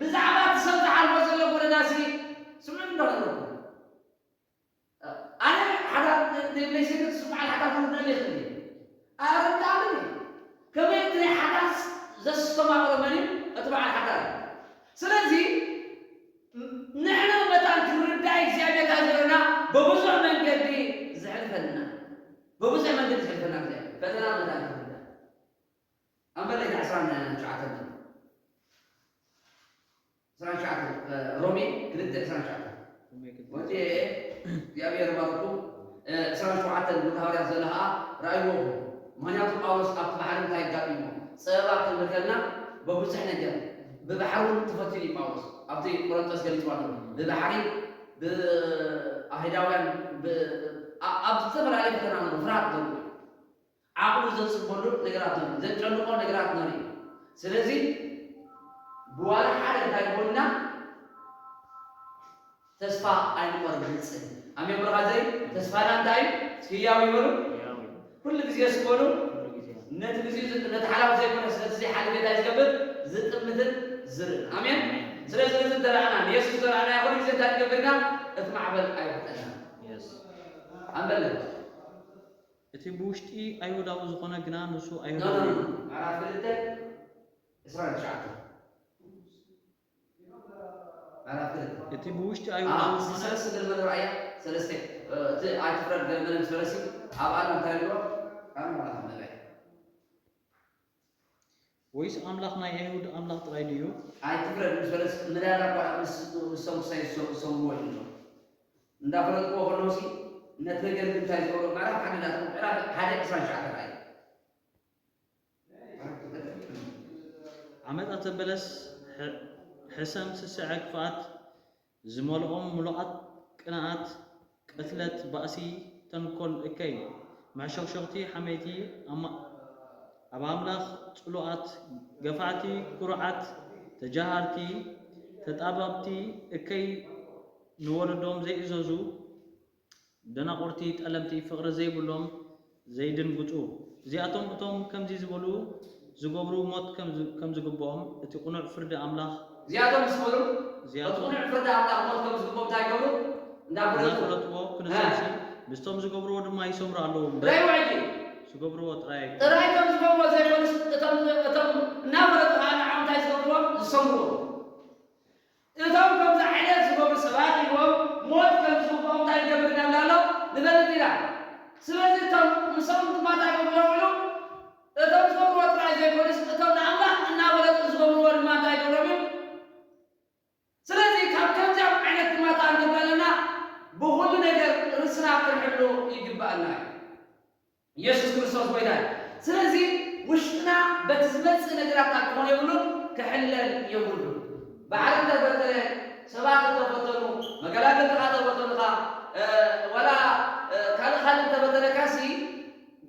ብዛዕባ እቲ ሰብ ዝሓልፎ ዘሎ ጎደናሲ ስምዑ እንዶ ኣለኩም ኣነ ሓዳር ዘይብለይ ሴት እሱ በዓል ሓዳር ክርድኣኒ ይኽእል እዩ ኣረዳእኒ ከመይ እቲ ናይ ሓዳር ዘስተማቕሮ መን እዩ እቲ በዓል ሓዳር እዩ ስለዚ ንሕና መታን ክንርዳእ እግዚኣብሔር ካብ ዘለና ብብዙሕ መንገዲ ዘሕልፈና ብብዙሕ መንገዲ ዘሕልፈና እግዚኣብሔር ፈተና መታን ክንርዳእ ኣንበለይ ዕስራን ትሽዓተን ዕስራን ትሽዓተን ሮሜ ክልተ ዕስራን ትሽዓተን ወዲ እግዚኣብሔር ባርኩ ዕስራን ሸውዓተን ወዲ ሃዋርያት ዘሎ ከዓ ረኣይዎ ምክንያቱ ጳውሎስ ኣብቲ ባሕሪ እንታይ ኣጋጢሞ ፀበባ ክንብል ከለና በብዙሕ ነገር ብባሕሪ እውን ተፈቲኑ እዩ ጳውሎስ ኣብቲ ቆረንጦስ ገሊፅዋ ኣሎ ብባሕሪ ብኣይሁዳውያን ኣብ ዝተፈላለየ ፈተና ፍርሃት ዘሎ ዓቕሉ ዘጽበሉ ነገራት ንርኢ፣ ዘጨንቖ ነገራት ንርኢ። ስለዚ ብዋላ ሓደ እንታይ ይበሉና ተስፋ ኣይንቆርጽ። ኣሜን ብርኻ ዘይ ተስፋና እንታይ እዩ? ህያው ይበሉ። ያው ኩሉ ግዜ ስበሉ ሁሉ ጊዜ ነቲ ግዜ ነቲ ሓላፍ ዘይኮነ ስለቲ ዘይሓልፍ እንታይ ዝገብር ዝጥምትን ዝርእን። ኣሜን። ስለዚ ነዚ እንተረኣና ንየሱስ እንተረኣና ኩሉ ግዜ እንታይ ንገብር ኢና? እቲ ማዕበል ኣይውጠና። የስ ኣንበለ እቲ ብውሽጢ ኣይሁዳዊ ዝኾነ ግና ንሱ ኖ፣ ኖ፣ ኣይሁዳዊ ኖ። ምዕራፍ ክልተ ዕስራን ትሽዓተን። ምዕራፍ ክልተ እቲ ብውሽጢ ኣዎ፣ ኣይሁዳዊ እስቲ ዝኾነ ሰለስተ ገለ መደብ ኣያ፣ ሰለስተ፣ እ፣ እቲ ኣይትፍረድ ገለ መደብ ፈረሲ፣ ኣብ ኣለም እንታይ ይብሎ? ኣብ ምዕራፍ መደብ ኣያ። ወይስ ኣምላኽ ናይ ኣይሁድ ኣምላኽ ጥራይ ድዩ? ኣይትፍረድ ምስ ፈረሲ፣ ምዳላ እኳ ምስ፣ ምስቶም ክሳይ ዝሰ-፣ ዝሰምዎ ይብሎ። እንዳፈለጥዎ ከለውሲ፣ ነቲ ነገር ግን እንታይ ዝበሎ? ምዕራፍ ሓደ እንዳትም፣ ምዕራፍ ሓደ ዕስራን ትሽዓተን ኣያ። ዓመጻ ተበለስ ሕ- ሕሰም ስስዐ ክፍኣት ዝመልኦም ምሉኣት ቅንኣት ቅትለት ባእሲ ተንኮል እከይ መሕሸኽሸኽቲ ሓመይቲ ኣማ- ኣብ ኣምላኽ ጽሉኣት ገፋዕቲ ኩሩዓት ተጃሃርቲ ተጣበብቲ እከይ ንወለዶም ዘይእዘዙ ደናቑርቲ ጠለምቲ ፍቕሪ ዘይብሎም ዘይድንግጹ እዚኣቶም እቶም ከምዚ ዝበሉ ዝገብሩ ሞት ከም ዝ- ከም ዝግብኦም እቲ ቅኑዕ ፍርዲ ኣምላኽ እዚኣቶም ምስ በሉ እቲ እዚኣቶም ቅኑዕ ፍርዲ ኣምላኽ ሞት ከም ዝግብኦም እንታይ ይገብሩ? እንዳፈለጡ እናፈለጥዎ ክነሰብሲ ምስቶም ዝገብርዎ ድማ ይሰምሩ ኣለዎም። ጥራይ ውዕጂ ዝገብርዎ ጥራይ ጥራይ ከም ዝገብርዎ ዘይኮኑስ እቶም እቶም እናፈለጡ ከዓ ንዓም እንታይ ዝገብርዎ? ዝሰምርዎ። እቶም ከምዚ ዓይነት ዝገብሩ ሰባት ኢዎም ሞት ከም ዝግብኦም እንታይ ንገብር ኢና ኣሎ ንፈልጥ ኢና። ስለዚ እቶም ምሶም ድማ እንታይ ገብርዎም ኢሉ እቶም ዝገብርዎ ጥራይ ዘይኮኑስ እቶም ንኣምላኽ እናፈለጡ ዝገብርዎ ድማ እንታይ ገብሮም እዩ። ስለዚ ካብ ከምዚኦም ዓይነት ድማ ተኣንገብር ኣለና ብኩሉ ነገር ርስና ክንሕሉ ይግባኣና እዩ። ኢየሱስ ክርስቶስ ጎይታ እዩ። ስለዚ ውሽጥና በቲ ዝመፅእ ነገራት ክኾን የብሉን፣ ክሕለል የብሉን። ባዕሪ እንተፈተነ ሰባት እንተፈተኑ መገላገልትኻ ተፈተኑኻ ዋላ ካልእ ካልእ እንተፈተነካሲ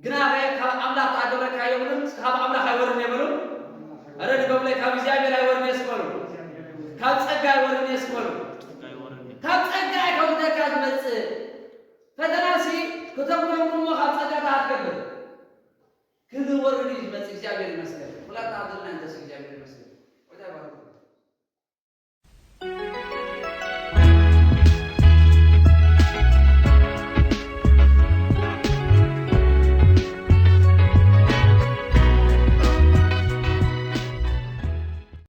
ግና ኸ ካብ ኣምላኽ ኣገብረካ የብሉን፣ ካብ ኣምላኽ ኣይወርን የብሉን። ኣረ ንገብለ ካብ እግዚኣብሔር ኣይወርን የስበሉ፣ ካብ ጸጋ ኣይወርን የስበሉ። ካብ ጸጋ ካብ ደካ ዝመጽእ ፈተናሲ ክተጉረምርሞ ካብ ጸጋ ተኣትገብር ክብር ወርድ እዩ ዝመጽእ። እግዚኣብሔር ይመስገን። ኩላትና ዘለና እንተስ እግዚኣብሔር ይመስገን።